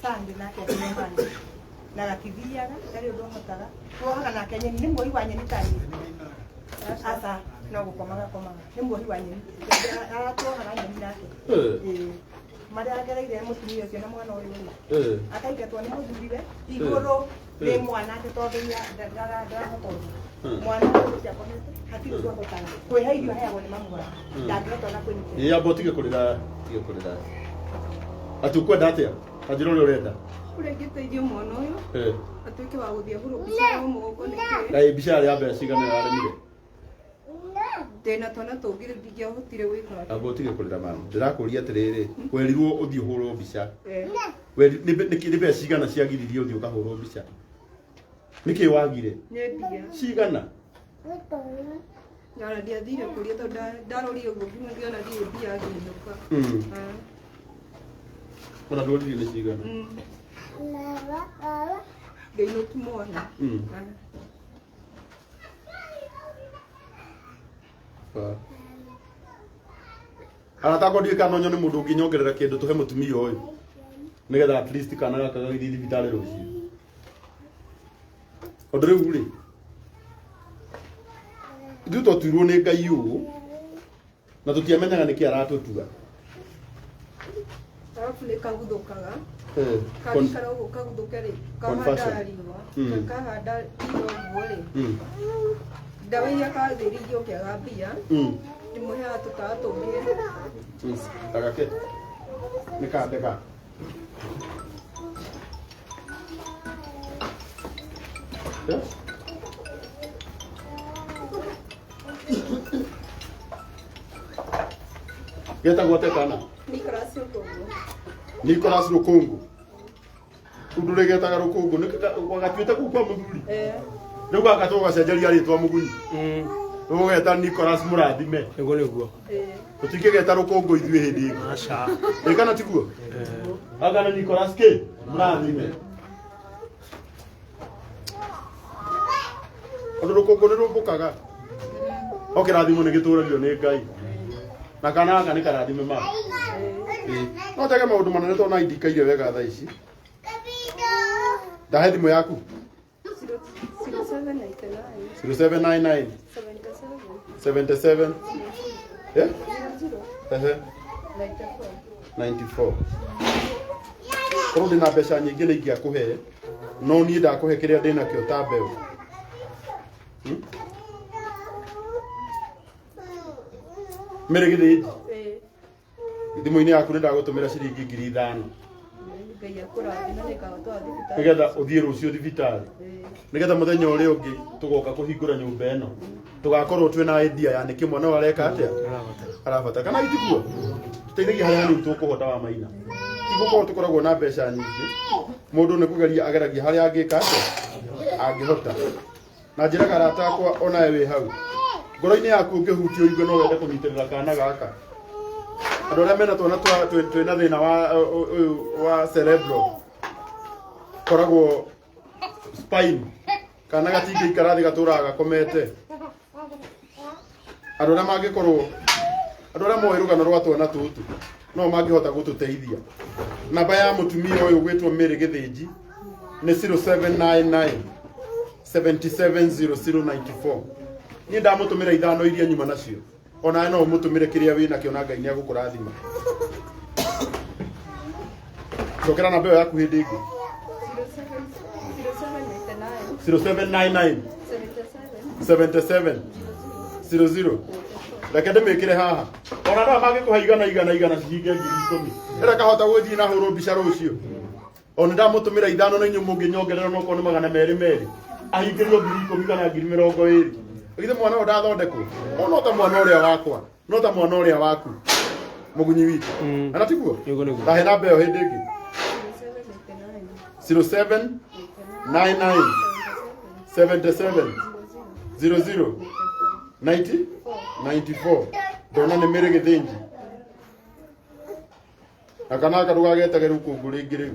Sunday nake akĩheo Monday na gatithiaga ndarĩ ũndũ ahotaga tuohaga nake nyeni nĩ muohi wa nyeni ta niĩ aca no gũkoma gakomaga nĩ muohi wa nyeni aratuohaga nyeni nake. Ĩĩ. Marĩa agereire mũtumia ũcio na mwana ũyũ rĩ akaingatwo nĩ mũthuriwe igũrũ nĩ mwana atĩ tondũ ndarahota ũndũ mwana ũyũ ũcio akomete hatirĩ ũndũ ahotaga kwĩhe irio aheagwo nĩ mamu wake ndangĩhota ona kwĩnyitĩrĩra. Ĩ amba ũtige kũrĩra, tige kũrĩra. Atĩ ũkwenda atĩa? Ta njĩra ũrĩa ũrenda. Ũrĩa ingĩteithio mwana ũyũ atuĩke wa gũthiĩ ahũrwo mbica ya mũgongo nĩkĩ. Kaĩ mbica yarĩ ya mbeca cigana yaremire? Ndĩna twana tũngĩ rĩu ndingĩahotire gwĩka atĩa. Amba ũtige kũrĩra mama. Ndĩrakũria atĩrĩrĩ, werirwo ũthiĩ ũhũrwo mbica. Eh. Nĩ mbeca cigana ciagiririe ũthiĩ ũkahũrwo mbica? Nĩkĩ wagire? Nĩ mbia. Cigana? Ona ndiathire kũria tondũ ndarorire ũguo nginya ngĩona ndirĩ mbia ngĩinũka. Ona ndworirie nĩ cigana? Ngĩinũki mwana. Arata akwa ndiũĩ kana no nyone mũndũ ũngĩnyongerera kĩndũ tũhe mũtumia ũyũ nĩgetha at least kana gaka gagĩthiĩ thibitarĩ rũciũ. Tondũ rĩu rĩ ithuĩ twatuirwo nĩ Ngai ũũ na tũtiamenyaga nĩkĩ aratũtua. Arabu nĩ kaguthũkaga. Con- Kangĩikara ũguo kaguthũke rĩ, Confession. kahanda riũa, kahanda riũa ũguo rĩ, ndawa iria kathĩrĩirio ũkĩaga mbia, ndĩmũheaga tũtawa tũngĩ. Tagake nĩ kandega. Eh? Getagwo atĩa kana? Nicholas Rũkũngũ. Nicholas Rũkũngũ. Rĩu ndũrĩgetaga Rũkũngũ, wagatuĩte kũu kwa mũthuri. Eh. Rĩu gaka tũgacenjeria rĩtwa mũgunyi. Tũgũgeta Nicholas Mũrathime. Nĩguo nĩguo. Tũtingĩgeta Rũkũngũ ithuĩ hĩndĩ ĩngĩ. Aca. Ĩ kana tiguo? Gaka nĩ Nicholas kĩ? Mũrathime. Tondũ rũkũngũ nĩ rũmbũkaga. O kĩrathimo nĩ gĩtũragio nĩ Ngai. Na kana gaka nĩ karathime ma. Ĩĩ. No njage maũndũ manene tondũ na indikaire wega thaa ici. Ndahe thimũ yaku. 0799 0799 77 77 eh? 00 Ehe. 94. 94. Korwo ndĩna mbeca nyingĩ nĩ ingĩakũhe no niĩ ndakũhe kĩrĩa ndĩnakĩo ta mbeũ. Mĩrĩ gĩthĩnji Ĩĩ. thimũ-inĩ yaku nĩ ndagũtũmĩra ciringi 5,000 Ngai akũrathime nĩngagũtwara thibitarĩ. nĩgetha ũthiĩ rũciũ thibitarĩ nĩgetha mũthenya ũrĩa ũngĩ tũgoka kũhingũra nyũmba ĩno tũgakorwo twĩna idea ya nĩkĩ mwana ũyũ areka atĩa arabatara kana itiguo tũteithagia harĩa hanini tũkũhota wa maina ti gũkorwo tũkoragwo na mbeca nyingĩ mũndũ nĩ kũgeria ageragia harĩa angĩka atĩa angĩhota na njĩraga arata akwa onawe wĩ hau ngoro-inĩ yaku ũngĩhutio ũigue no wende kũnyitĩrĩra kana gaka andũ arĩa mena twana twĩna thĩna wa ũyũ wa cerebral koragwo spine kana gatingĩikara thĩ gatũraga gakomete andũ arĩa mangĩkorwo andũ arĩa moĩ rũgano rwa twana tũtũ no mangĩhota gũtũteithia namba ya mũtumia ũyũ gwĩtwo Mary Gĩthĩnji nĩ 0799 770094 niĩ ndamũtũmĩra ithano iria nyuma nacio onawe no ũmũtũmĩre kĩrĩa wĩ nakĩo na Ngai nĩ agũkũrathima cokera namba ĩyo yaku hĩndĩ ĩngĩ 0799 0799 77 00 reke ndĩmĩkĩre haha ona no mangĩkũhe igana igana igana cihinge 10,000 ĩrĩa kahota gũthiĩ na hũrwo mbica rũciũ o nĩ ndamũtũmĩra ithano na inyuĩ mũngĩnyongerera no korwo nĩ 200 200 ahingĩrio 10,000 kana 20,000 githĩ mwana ũyũ ndathondekwo o no ta mwana ũrĩa wakwa no ta mwana ũrĩa waku mũgunyi witũ ana tiguo ndahe namba ĩyo hĩndĩ ĩngĩ 0799 77 00 90 94 ndona nĩ Mary Gĩthĩnji na kana gaka ndũgagetage rũkũngũ rĩngĩ rĩu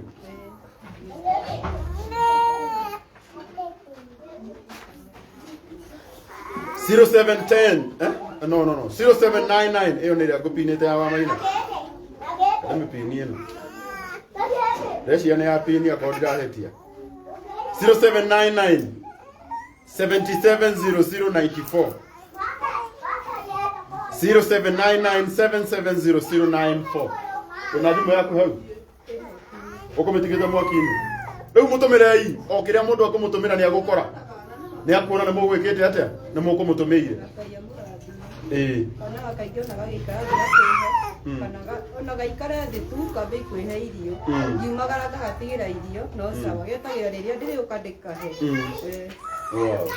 Zero seven ten eh? No no no 0799 ĩyo nĩ ĩrĩa ngũpinĩte ya wamaina ndĩmĩpini ĩno ndeciria nĩ ya pini akorwo ndirahĩtia 0799 770094 0799770094 wĩna thimũ yaku hau ũkũmĩtigĩte mwaki-inĩ rĩu mũtũmĩrei o kĩrĩa mũndũ akũmũtũmĩra nĩ agũkora nĩ akuona nĩ mũgwĩkĩte atĩa nĩ mũkũmũtũmĩire ĩĩ Kana gakaingĩ ona gagĩikara thĩ gakĩhe kana ona gaikare thĩ tu kambe kwĩhe irio ngiumagara ngagatigĩra irio no sawa getagĩra rĩrĩa ndĩrĩũka ndĩkahe. Eh, Wow.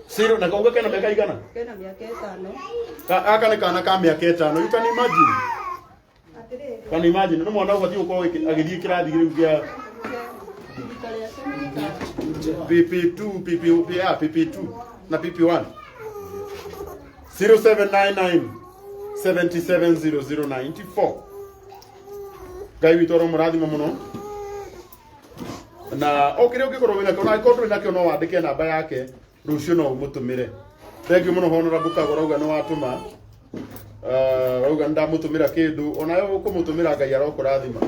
Zero na kauga kena mĩaka igana kena mĩaka ĩtano. Gaka nĩ kana ka mĩaka ĩtano you can imagine Atĩrĩrĩ can imagine nĩ mwana ũbatiĩ gũkorwo agĩthiĩ kĩrathi rĩu kĩa rika rĩake nĩ rĩtano. PP2 PP yeah, PP2 na PP1 0799 770094 Ngai witũ aromũrathima mũno na o kĩrĩa ũngĩkorwo wĩnakĩo na angĩkorwo ndũrĩ nakĩo no wandĩke namba yake rũciũ no ũmũtũmĩre thengiũ mũno honorable Kagora auga nĩ watũma auga nĩ ndamũtũmĩra kĩndũ onawe ũkũmũtũmĩra Ngai arokũrathima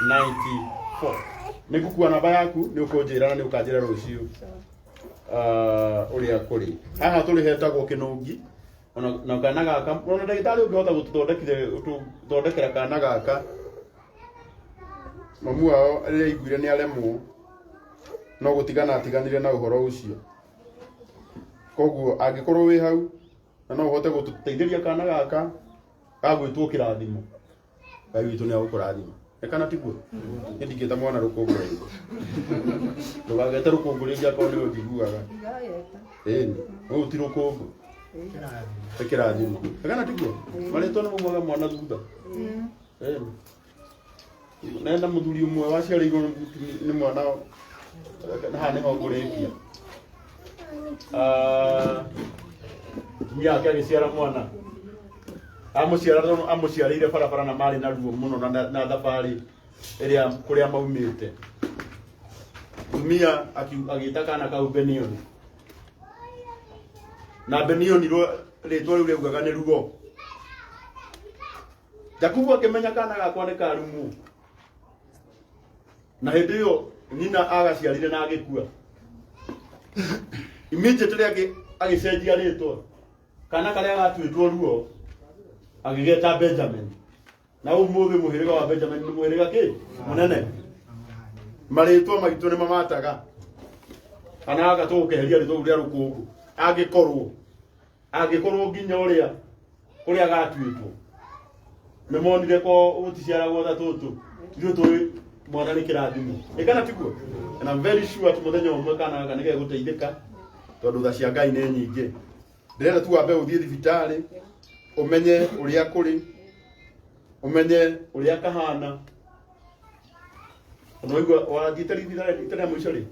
0799770094 nĩ ngũkua namba yaku nĩ ũkũnjĩra na nĩ ũkanjĩra rũciũ ũrĩa kũrĩ haha tũrĩ hetagwo Kĩnũngi ona na kana gaka ona ndagĩtarĩ ũngĩhota gũtũthondekera kana gaka mamu wao rĩrĩa aiguire nĩ aremwo no gũtigana atiganire na ũhoro ũcio koguo angĩkorwo wĩ hau na no ũhote gũtũteithĩria kana gaka gagwĩtwo kĩrathimo Ngai witũ nĩ agũkũrathima Ĩ kana tiguo niĩ ndingĩta mwana rũkũngũ rĩngĩ ndũgagete rũkũngũ rĩngĩ akorwo nĩ ũnjiguaga Ndigageta. ĩni ũyũ ti rũkũngũ Nĩ kĩrathimo. Kana tiguo? Marĩtwa nĩ maumaga mwana thutha. Eh. Nenda mũthuri ũmwe waciarĩirwo nĩ mwana na haha nĩho ngũrĩkia. Ah, Mũtumia wake agĩciara mwana amũciara tondũ amũciarĩire barabara na marĩ na ruo mũno na, na thabarĩ ĩrĩa kũrĩa maumĩte mũtumia agĩta kana kau Benioni na Benioni rĩtwa rĩu rĩaugaga nĩ ruo. Jakubu akĩmenya kana gakwa nĩ karumwo na hĩndĩ ĩyo nyina agaciarire na agĩkua immediately agĩcenjia rĩtwa kana karĩa gatuĩtwo ruo agĩgeta Benjamin na ũmũthĩ mũhĩrĩga wa Benjamin nĩ mũhĩrĩga kĩ mũnene. Marĩtwa maitũ nĩ mamataga kana anga tũgũkeheria rĩtwa rĩu rĩa rũkũngũ angĩkorwo angĩkorwo nginya ũrĩa kũrĩa gatuĩtwo nĩ monire ko gũticiaragwo ta tũtũ ithuĩ tũĩ mwana nĩ kĩrathimo. Ĩ kana tiguo? And I'm very sure atĩ mũthenya ũmwe kana gaka nĩ gegũteithĩka tondũ tha cia Ngai nĩ nyingĩ. Ndĩrenda tu wambe ũthiĩ thibitarĩ ũmenye ũrĩa kũrĩ, ũmenye ũrĩa kahana. Ona waigua wathiĩte thibitarĩ rita rĩa mũico rĩ?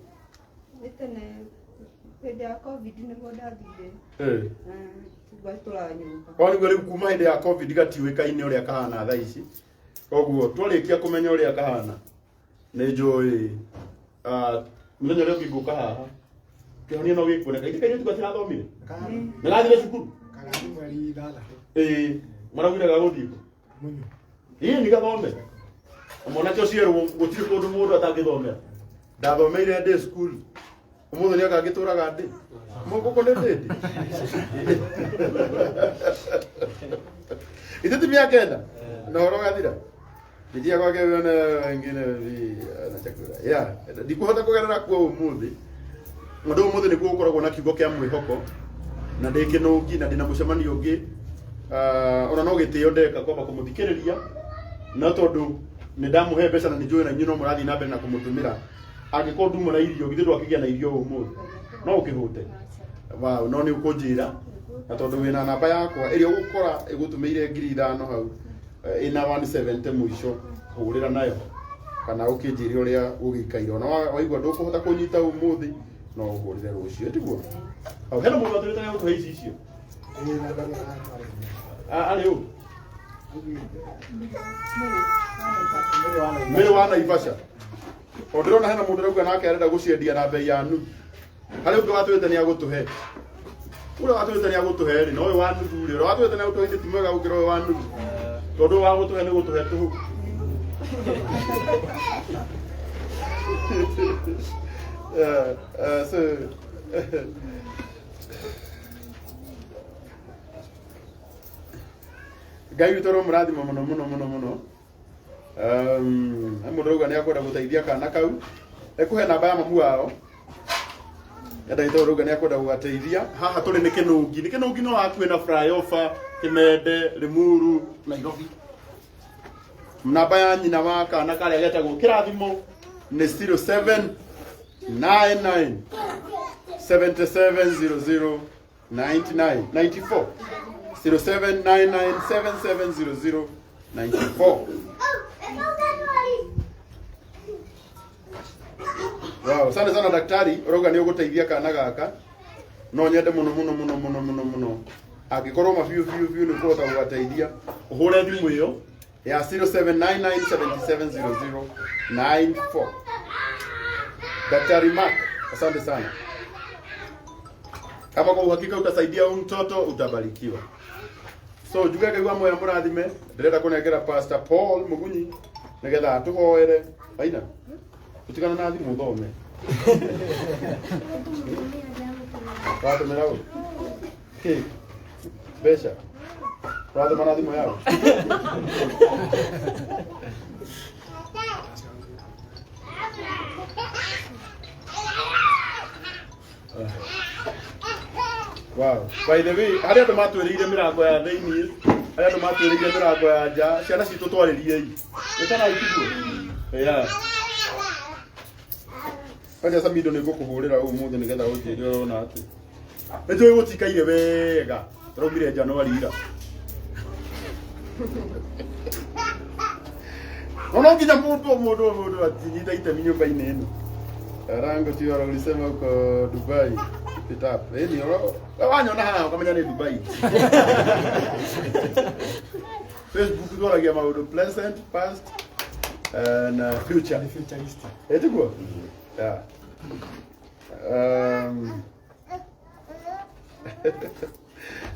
Nĩ tene hĩndĩ ya Covid nĩguo ndathire. Eh. Ngatũraga nyũmba. O nĩguo rĩu kuma hĩndĩ ya Covid gatiũĩkaine ũrĩa kahana thaa ici. Koguo twarĩkia kũmenya ũrĩa kahana nĩ njũĩ mũthenya ũrĩa ũngĩ ngũka haha kĩhonia no gĩkuoneka. Ithe kairĩtu gatirathomire? Nĩ gathire cukuru? Kagathiĩ mweri 6. Ĩĩ, maraugire gagũthiĩ kũ? Munyu. Ĩĩ, nĩ gathome. Na mwanake ũcio erwo gũtirĩ kũndũ mũndũ atangĩthomera. Ndathomeire ndĩ cukuru. Ũmũthĩ nĩ anga ngĩtũraga ndĩ. Gũkũ nĩ ndĩ ndĩ. Ithe ti mĩaka 4 na ũhoro ũgathira. Pitia kwake wone wengine na chakula. Yeah, ndikuhota kũgerera kuo ũmũthĩ. Ũndũ ũmũthĩ nĩguo ũkoragwo na kiugo kĩa mwĩhoko na ndĩ kĩnũngi na ndĩna mũcemanio ũngĩ. Ona no gĩtĩo ndeka kwamba kũmũthikĩrĩria no tondũ nĩ ndamũhe mbeca na nĩ njũĩ na inyuĩ no mũrathiĩ na mbere na kũmũtũmĩra. Angĩkorwo nduma na irio githĩ ndwakĩgĩa na irio ũmũthĩ no ũkĩhũte. Wow, no nĩ ũkũnjĩra na tondũ wĩna namba yakwa ĩrĩa ũgũkora ĩgũtũmĩire 5,000 hau ĩna 170 mũico hũrĩra nayo kana ũkĩnjĩre ũrĩa ũgĩikaire. Ona waigua ndũkũhota kũnyita ũmũthĩ no ũhũrĩre rũciũ, tiguo? Hau hena mũndũ atũrĩte nĩ gũtũhe ici icio. Arĩ ũ? Mĩrĩ wa Naivasha. O ndĩrona hena mũndũ ũrauga nake arenda gũciendia na bei ya nuthu. Harĩ ũngĩ watwĩte nĩ agũtũhe. Ũrĩa watwĩte nĩ agũtũhe rĩ, na ũyũ wa nuthu rĩ, ũrĩa watwĩte nĩ agũtũhe ti mwega gũkĩra ũyũ wa nuthu. Tondũ ũyũ wa gũtũhe nĩ gũtũhe tũhũ. So Ngai witũ aromũrathima mũno mũno mũno mũno. He mũndũ ũrauga nĩ akwenda gũteithia kana kau. Ekũhe namba ya mamu wao. Ndagĩtarĩ ũrauga nĩ akwenda gũgateithia. Haha tũrĩ nĩ Kĩnũngi. Nĩ Kĩnũngi no hakuhĩ na flyover, Kĩmende, Limuru, Nairobi. Namba ya nyina wa kana karĩa getagwo Kĩrathimo nĩ 0799 7700 99 94 0799 7700 94. Wow, asante sana daktari, ũrauga nĩ ũgũteithia kana gaka. No nyende mũno mũno mũno mũno mũno mũno angĩkorwo ma biũ biũ biũ nĩ ũkũhota gũgateithia ũhũre thimũ ĩyo ya 0799770094. Daktari Mark, asante sana. Kama kwa uhakika utasaidia huyu mtoto utabarikiwa. So njuge Ngai wa muoyo mũrathime, ndĩrenda kũnengera Pastor Paul Mugunyi nĩgetha atũhoere. Aina, ũtigana na thimũ ũthome. Watũmĩra ũ? Kĩ? Mbeca? Ũrathoma na thimũ yaku? Wow. By the way, harĩ andũ matwĩrĩire mĩrango ya thĩinĩ, harĩ andũ matwĩrĩire mĩrango ya nja, ciana citũ twarĩriei. Ĩtana itiguo? Yeah. Kwanja Samido nĩ ngũkũhũrĩra ũmũthĩ nĩgetha ũnjĩre ũrona atĩ. Nĩ njũĩ gũtikaire wega. Tũraumire Januari ira. No no nginya mũndũ mũndũ mũndũ atinyita itemi nyũmba-inĩ ĩno. Rango ti ora ulisema uko Dubai. Keep it up. Eh ni ora wanyona haha ukamenya ni Dubai. Facebook twaragia maũndũ present, past and future. Futuristic. Eh tiguo? Yeah.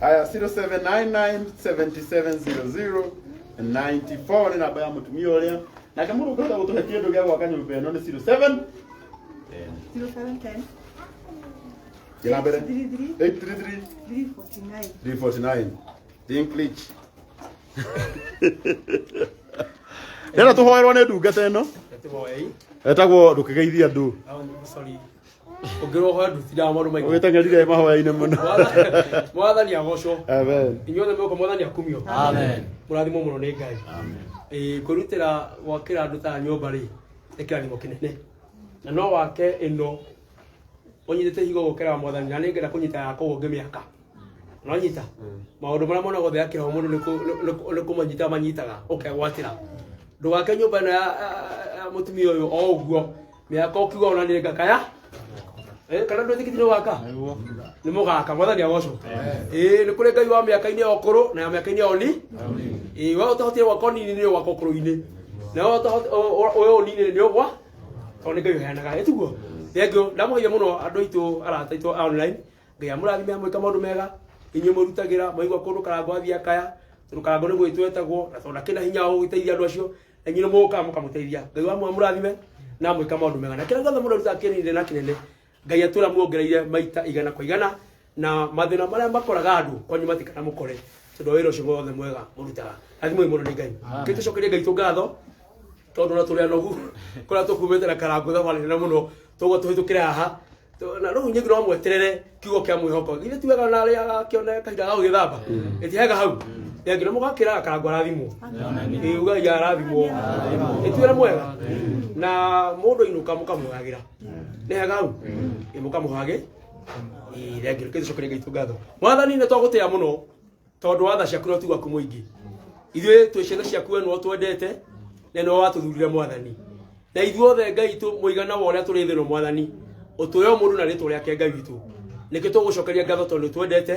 Aya 0799770094 nĩ namba ya mũtumia ũrĩa nake mũndũ ũngĩhota gũtũhe kĩndũ gĩa gwaka nyũmba ĩno nĩ 07 0710 Kĩra mbere 33 833 349. 349 Think rich. Rĩrĩa tũhoerwo nĩ ndungata ĩno Tũhoei. etagwo ndũkĩgeithie andũ Sorry. Ũngĩrwo hoya ndutindaga maũndũ maingĩ. ũgĩteng'erire mahoya-inĩ mũno Mwathani agocwo. Amen. Inyuothe mwĩko mwathani akumio. Amen. Mũrathimwo mũno nĩ Ngai. Ĩĩ kwĩrutĩra gwakĩra andũ ta nyũmba rĩ nĩ kĩrathimo kĩnene. Na no wake ĩno ũnyitĩte higo gũkĩra mwathani na nĩngenda kũnyita yakwa ũguo ngĩmĩaka. Ũranyita? Maũndũ marĩa monagwo thĩ ya kĩroho mũndũ nĩ kũmanyita manyitaga ũkegwatĩra. Ndũgake nyũmba ĩno ya mũtumia ũyũ o ũguo mĩaka ũkiuga ona nĩ ngakaya kana ndwĩtĩkĩtie nĩ ũgaka nĩ mũgaka mwathani agocwo ĩĩ nĩ kũrĩ ngai wa mĩaka-inĩ ya ũkũrũ na ya mĩaka-inĩ ya ũni ĩĩ we ũtahotire gwaka ũnini nĩ ũgwaka ũkũrũ-inĩ na we ũyũ ũnini nĩ ũgwa tondũ nĩ ngai ũheanaga ĩ tiguo thengio ndamũgeithia mũno andũ aitũ arata aitũ a online ngai amũrathime amwĩka maũndũ mega inyuĩ mũrutagĩra mwaigua kũndũ karango athiĩ akaya tondũ karango nĩ gwĩtwo etagwo na tondũ akĩna hinya wa gũgĩteithia andũ acio na inyuĩ nĩ mũgũkaga mũkamũteithia ngai wa amũrathime na amwĩka maũndũ mega na kĩrĩa gĩothe mũndũ arutaga kĩnini na kĩnene ngai atũra muongereire maita igana kwa igana na mathĩna marĩa makoraga andũ kwanyu matikanamũkore tondũ wa wĩra ũcio wothe mwega mũrutaga rathimoi mũno nĩ ngai kĩ tũcokerie ngai tũ ngatho tondũ ona tũrĩ anogu kũrĩa tũkumĩte na karango thabarĩ nene mũno tũguo tũhĩtũkĩre haha na rĩu nyingĩ no mweterere kiugo kĩa mwĩhoko githĩ ti wega na arĩa agakĩone kahinda ga gũgĩthamba ĩtihega hau thengio na mũgakĩra karango arathimwo ĩĩ ugai arathimwo ĩtuĩra mwega na mũndũ ainũka mũkamũhagĩra nĩ hega hau ĩ mũkamũhagĩ ĩĩ thengio reke tũcokerie ngai ngatho mwathani nĩ twagũtĩĩa mũno tondũ wa tha ciaku na ũtugi waku mũingĩ ithuĩ twĩ ciana ciaku we nĩwe twendete na nĩwe watũthurire mwathani na ithuothe ngai itũ mũigana wa ũrĩa tũrĩ thĩ ĩno mwathani ũtũe o mũndũ na rĩtwa rĩake ngai witũ nĩkĩo tũgũcokeria ngatho tondũ nĩtwendete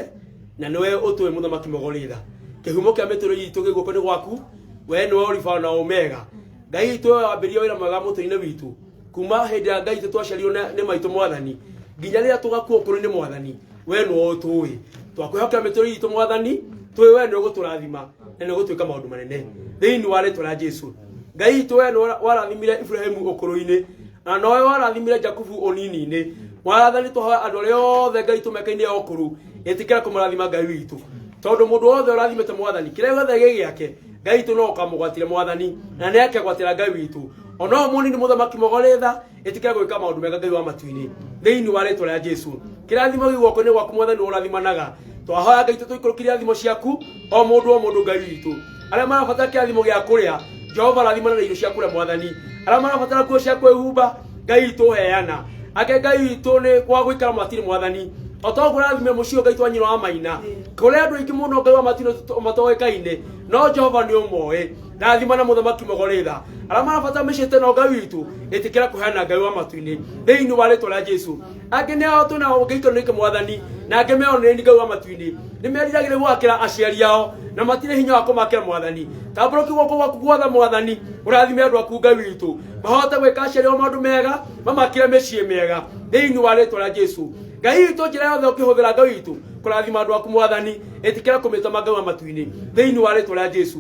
na nĩwe ũtũĩ mũthamaki mogorĩtha kĩhumo kĩa mĩtũrĩre itũ gĩ guoko-inĩ gwaku we nĩwe Alifa na Omega ngai witũ we wambĩrĩria wĩra mwega mũtũrĩre witũ kuma hĩndĩ ya ngai itũ twaciarirwo nĩ maitũ mwathani nginya rĩrĩa tũgakua ũkũrũ-inĩ mwathani we nĩwe ũtũĩ twakwĩhokera mĩtũrĩre itũ mwathani tũĩ we nĩwe ũgũtũrathima na nĩwe ũgũtwĩka maũndũ manene thĩinĩ wa rĩtwa rĩa Jesu ngai itũ we nĩwe warathimire Ibrahimu ũkũrũ-inĩ na nowe warathimire Jakubu ũnini-inĩ mwathani tũhoya andũ arĩa othe ngai tũmekaine ya ũkũrũ ĩtĩkĩra kũmũrathima ngai witũ tondũ mũndũ wothe ũrathimĩte mwathani kĩrĩa gĩothe gĩ gĩake ngai witũ no ũkamũgwatĩra mwathani na nĩ akegwatĩra ngai witũ ona ũyũ mũnini mũthamaki mogorĩtha ĩtĩkĩra gwĩka maũndũ mega ngai wa matu-inĩ thĩinĩ wa rĩtwa rĩa Jesu kĩrathimo gĩ guoko-inĩ gwaku mwathani ũrathimanaga twahoya ngai tũtũikũrũkĩrie irathimo ciaku o mũndũ o mũndũ ngai witũ arĩa marabatara kĩrathimo gĩa kũrĩa Jehova rathimana na irio cia kũrĩa mwathani arĩa marabatara nguo cia kwĩhumba ngai witũ heana ake ngai witũ nĩ gwa gũikara matirĩ mwathani o ta ũguo ũrathimire mũciĩ ũyũ ngai twanyina wa maina kũrĩ andũ aingĩ mũno ngai wa matu-inĩ matoĩkaine no Jehova nĩ ũmoĩ rathima na mũthamaki mogorĩtha arĩa marabatara mĩciĩ ta ĩno ngai witũ ĩtĩkĩra kũheana ngai wa matu-inĩ thĩinĩ wa rĩtwa rĩa Jesu angĩ nĩ ao twĩnao gĩikaro gĩkĩ mwathani na angĩ meo nĩ ngai wa matu-inĩ nĩ meriragĩria gwakĩra aciari ao na matirĩ hinya wa kũmakĩra mwathani tambũrũkia guoko gwaku gwothe mwathani ũrathime andũ aku ngai witũ mahote gwĩka aciari ao maũndũ mega mamakĩre mĩciĩ mĩega thĩinĩ wa rĩtwa rĩa Jesu ngai witũ njĩra yothe ũkĩhũthĩra ngai witũ kũrathima andũ aku mwathani ĩtĩkĩra kũmĩtama ngai wa matu-inĩ thĩinĩ wa rĩtwa rĩa Jesu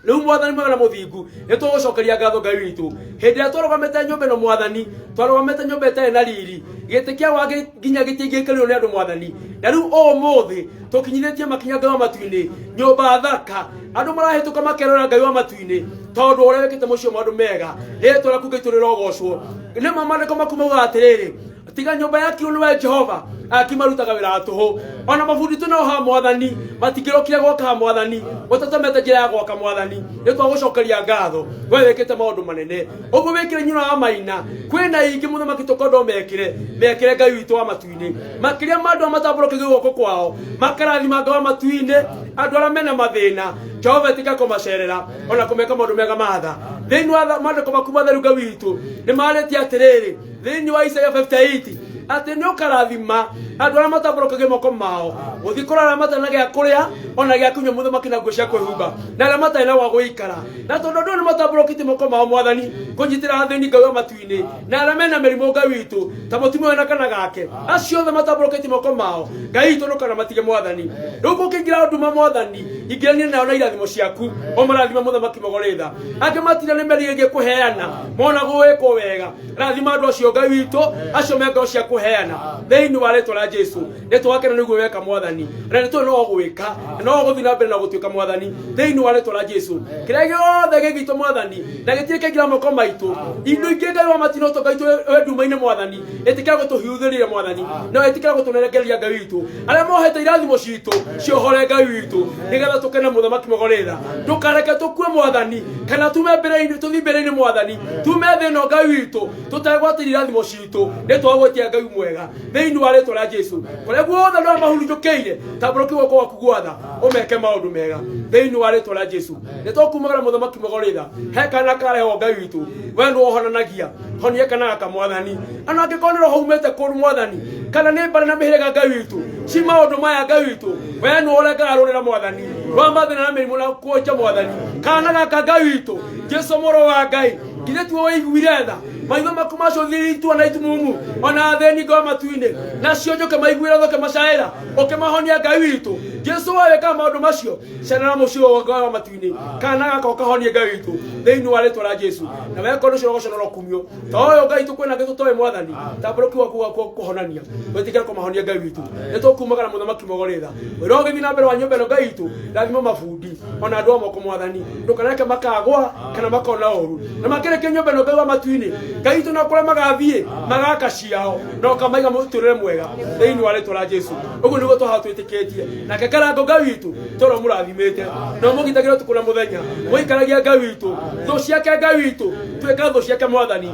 rĩu mwathani mwega na mũthingu nĩ tũgũcokeria ngatho ngai witũ hĩndĩ ĩrĩa twarũgamĩte nyũmba ĩno mwathani twarũgamĩte nyũmba ĩtarĩ na riri gĩtĩ kĩa wage nginya gĩtingĩkĩrĩrwo nĩ andũ mwathani na rĩu ũmũthĩ tũkinyithĩtie makinya ngai wa matu-inĩ nyũmba thaka andũ marahĩtũka makerora ngai wa matu-inĩ tondũ ũrĩa wĩkĩte mũciĩ maũndũ mega rĩtwa rĩaku ngai tũrĩrogocwo nĩ ma maandĩko maku maugaga atĩrĩrĩ tiga nyũmba yakirwo nĩwe Jehova Aki marutaga wĩra wa tũhũ. Ona mabundi twĩ nao haha mwathani matingĩrokire gwaka haha mwathani ũtatũmete njĩra ya gwaka mwathani nĩ twagũcokeria ngatho we wĩkĩte maũndũ manene ũguo wĩkĩre nyina wa maina kwĩna ingĩ mũthamaki tũkwenda ũmekĩre mekĩre Ngai witũ wa matu-inĩ makĩria ma andũ arĩa matambũrũkĩtie guoko kwao makarathima Ngai wa matu-inĩ andũ arĩa mena mathĩna Jehova ĩtĩka kũmacerera ona kũmeka maũndũ mega matha thĩinĩ wa maandĩko maku matheru Ngai witũ nĩ marĩtie atĩrĩrĩ thĩinĩ wa Isaia 58 atĩ nĩ ũkarathima andũ arĩa matambũrũkagia moko mao gũthiĩ kũrora arĩa matarĩ na gĩa kũrĩa ona gĩa kũnyua mũthamaki na nguo cia kwĩhumba na arĩa matarĩ na gwa gũikara na tondũ andũ nĩ matambũrũkĩtie moko mao mwathani kũnyitĩra athĩni Ngai wa matu-inĩ na arĩa mena mĩrimũ Ngai witũ ta mũtumia ũyũ na kana gake acio othe matambũrũkĩtie moko mao Ngai witũ ndũkanamatige mwathani rĩu kũngĩingĩra nduma mwathani ingĩrania nao na irathimo ciaku o marathima mũthamaki mogorĩtha angĩ matirĩ nĩ merirĩrie kũheana mona gũgĩkwo wega rathima andũ acio Ngai witũ acio me ngoro cia kũheana thĩinĩ wa rĩtwa rĩa Jesu nĩ twakena nĩguo weka mwathani na nĩ tũĩ no gwĩka na no gũthiĩ na mbere na gũtuĩka mwathani thĩinĩ wa rĩtwa rĩa Jesu kĩrĩa gĩothe gĩgitũ mwathani na gĩtirĩ kĩingĩra moko maitũ indo ingĩ Ngai wa matino to Ngai wĩ nduma-inĩ mwathani ĩtĩkĩra gũtũhiũthĩria mwathani no ĩtĩkĩra gũtũnerekeria Ngai witũ arĩa mohete irathimo citũ ciohore Ngai witũ nĩgetha tũkene mũthamaki mogorĩra ndũkareke tũkue mwathani kana tume mbere-inĩ tũthiĩ mbere-inĩ mwathani tume thĩ ĩno Ngai witũ tũtegwatĩria irathimo citũ nĩ twagwĩtia Ngai mwega thĩinĩ wa rĩtwa rĩa Jesu kũrĩa guothe andũ arĩa mahurunjũkĩire tambũrũkia guoko gwaku gwatha ũmeke maũndũ mega thĩinĩ wa rĩtwa rĩa Jesu nĩ tũkumagara mũthamaki mogorĩra he kana karehwo Ngai witũ we nĩ wohonanagia honia kana gaka mwathani ana angĩkorwo nĩ roho umĩte kũru mwathani kana nĩ mbarĩ na mĩhĩrĩga Ngai witũ ci maũndũ maya Ngai witũ we nĩ ũrengaga rũrĩra mwathani rwa mathĩna na mĩrimũ na kũnja mwathani kana gaka Ngai witũ Jesu mũrũ wa Ngai githĩ tuo waiguire tha maitho maku macũthĩrĩtwo na itumumu ona athĩni ngoro matu-inĩ nacio njũke maiguĩra tha ũkĩmacaĩra ũkĩmahonia Ngai witũ Jesu we wĩkaga maũndũ macio cenera mũciĩ wa Ngai wa matu-inĩ kana gaka ũkahonie Ngai witũ thĩinĩ wa rĩtwa rĩa Jesu na weka ũndũ ũcio ũrogoco na ũkumio ta ũyũ Ngai witũ kwĩna angĩ tũtoĩ mwathani tambũrũki waku wa kũhonania wĩtĩkĩre kũmahonia Ngai witũ nĩ tũkumagara mũthamaki mogorĩtha wĩra ũgĩthiĩ na mbere wa nyũmba ĩno Ngai witũ rathima mabundi ona andũ a moko mwathani ndũkareke makagwa kana makona ũru na makĩrĩkia nyũmba ĩno Ngai wa matu-inĩ Ngai witũ na kũrĩa magathiĩ magaka ciao na ũkamaiga mũtũrĩre mwega thĩinĩ wa rĩtwa rĩa Jesu ũguo nĩguo twaha twĩtĩkĩtie nake karango Ngai witũ toro mũrathimĩte na ũmũgitagĩra ũtukũ na mũthenya mũikaragia Ngai witũ thũ ciake Ngai witũ tuĩka thũ ciake mwathani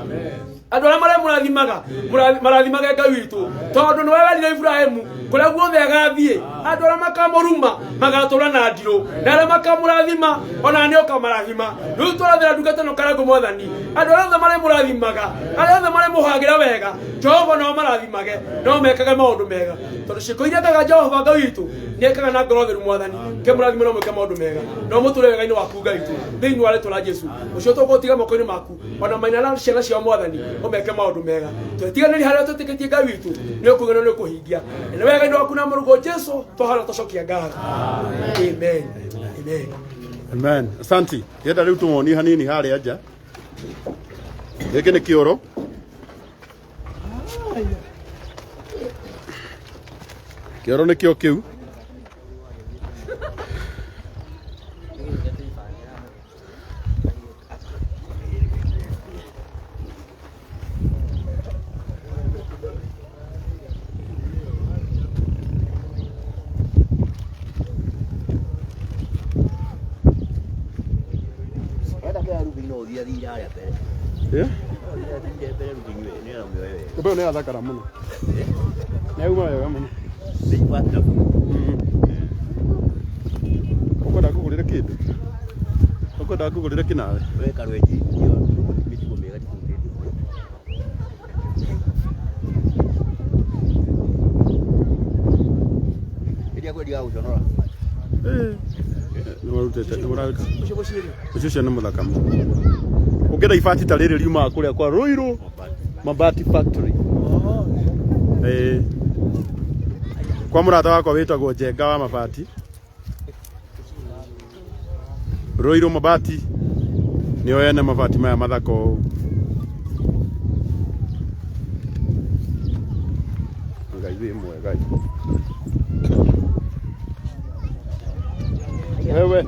andũ arĩa marĩa mũrathimaga marathimage Ngai witũ tondũ nĩwe werire Ibrahimu kũrĩa guothe agathiĩ andũ arĩa makamũruma magatũra na ndirũ na arĩa makamũrathima ona nĩ ũkamarathima rĩu tũrathĩra ndungata ĩno karango mwathani andũ arĩa othe marĩa mũrathimaga arĩa othe marĩa mũhagĩra wega Jehova nao marathimage no mekage maũndũ mega tondũ ciĩko iria ekaga Jehova Ngai witũ nĩ ekaga na ngoro theru mwathani kĩmũrathime no mwĩke maũndũ mega no mũtũre wega-inĩ waku Ngai witũ thĩinĩ wa rĩtwa rĩa Jesu ũcio tũgũtiga moko-inĩ maku ona maina na ciana ciao mwathani ũmeke maũndũ mega twetiganĩria harĩa twĩtĩkĩtie Ngai witũ nĩ ũkũgena nĩ ũkũhingia na wega-inĩ waku na mũrũgo Jesu twahana tũcokia ngatho amen amen Amen. Asante. Yenda rĩu tũmonie hanini harĩa nja. Gĩkĩ nĩ kĩoro. Kĩoro nĩkĩo kĩu. Eh? Nyũmba ĩyo nĩ yathakara mũno. Nĩ yauma wega mũno. Ũkwenda ngũgũrĩre kĩndũ? Ũkwenda ngũgũrĩre kĩ nawe? Nĩ marutĩte nĩ mararuta. Ũcio ũcio nĩ mũthaka mũno. Ũngĩenda ibati ta rĩrĩ riumaga kũrĩa kwa Ruiru Mabati Factory. Ĩĩ. Kwa mũrata wakwa wĩtagwo Njenga wa Mabati. Ruiru Mabati nĩo ene mabati maya mathaka ũũ. Ngai wĩ mwega. Wewe.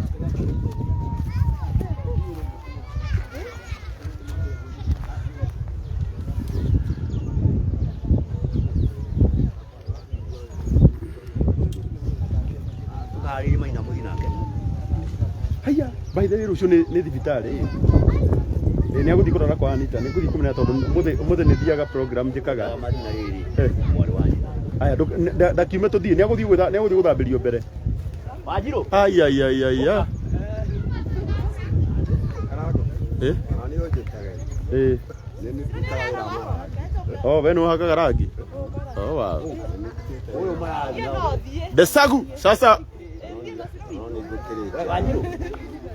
Aya, by the way rũciũ nĩ nĩ thibitarĩ. Ĩ nĩ agũthiĩ kũrora kwa Anita, nĩ ngũthiĩ kũmenya tondũ ũmũthĩ ũmũthĩ nĩ thiaga program njĩkaga. Marina rĩrĩ Eh. mwarĩ wa nyina. Aya, ndakiume tũthiĩ, nĩ agũthiĩ gwĩtha nĩ agũthiĩ gũthambĩrio mbere. Wanjirũ. Ai ai ai ai ai. Eh? Eh. Oh, we nĩ ũhakaga rangi? Oh, wow. Ũyũ marathiĩ nao. Ndesagu sasa Wanjirũ.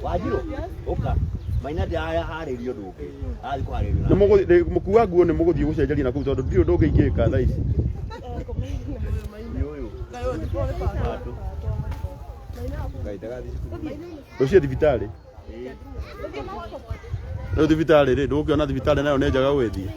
Wanjirũ. Ũka. Maina ndĩraharĩrio ũndũ ũngĩ. Arathiĩ kũharĩrio. nĩ mũgũthiĩ mũkua nguo nĩ mũgũthiĩ gũcenjeria na kũu tondũ ndirĩ ũndũ ũngĩ ingĩka thaa ici. Nĩ ũyũ. Handũ. Rũciũ thibitarĩ. Rĩu thibitarĩ rĩ ndũgũkĩona thibitarĩ nayo nĩ njega gwĩthiĩ.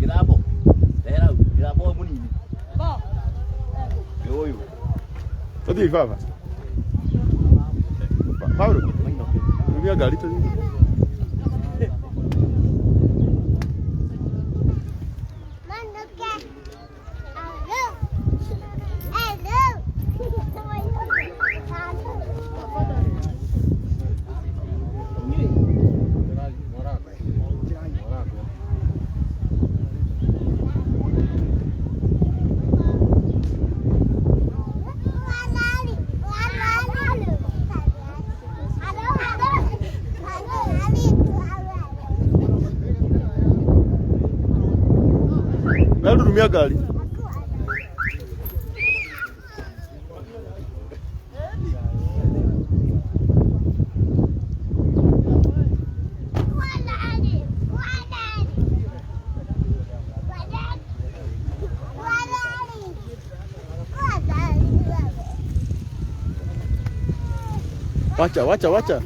Gĩthambo. Rehera hau. Gĩthambo ũyũ mũnini. Nĩ ũyũ. Tũthiĩ baba. Paulo. Rumia ngari tũthiĩ. Wewe rumia ngari. Wacha, wacha, wacha.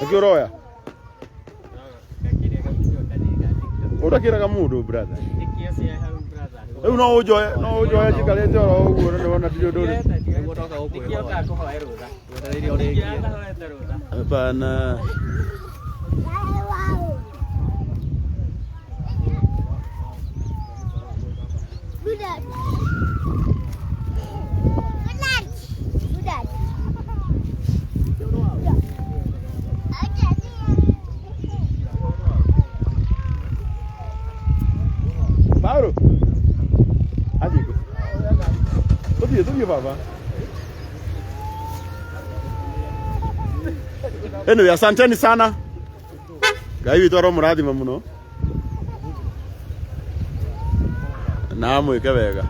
Nĩkĩ ũroya? Ũrakĩraga mũndũ brother. Rĩu no ũnjoe, no ũnjoe njikarĩte oro ũguo na nĩwona ndirĩ ũndũ ũrĩ. Hapana. Paulo. Athiĩ kũ? Tũthiĩ, tũthiĩ baba. Anyway, asanteni sana. Ngai witũ aromũrathima mũno. Na amwĩke wega.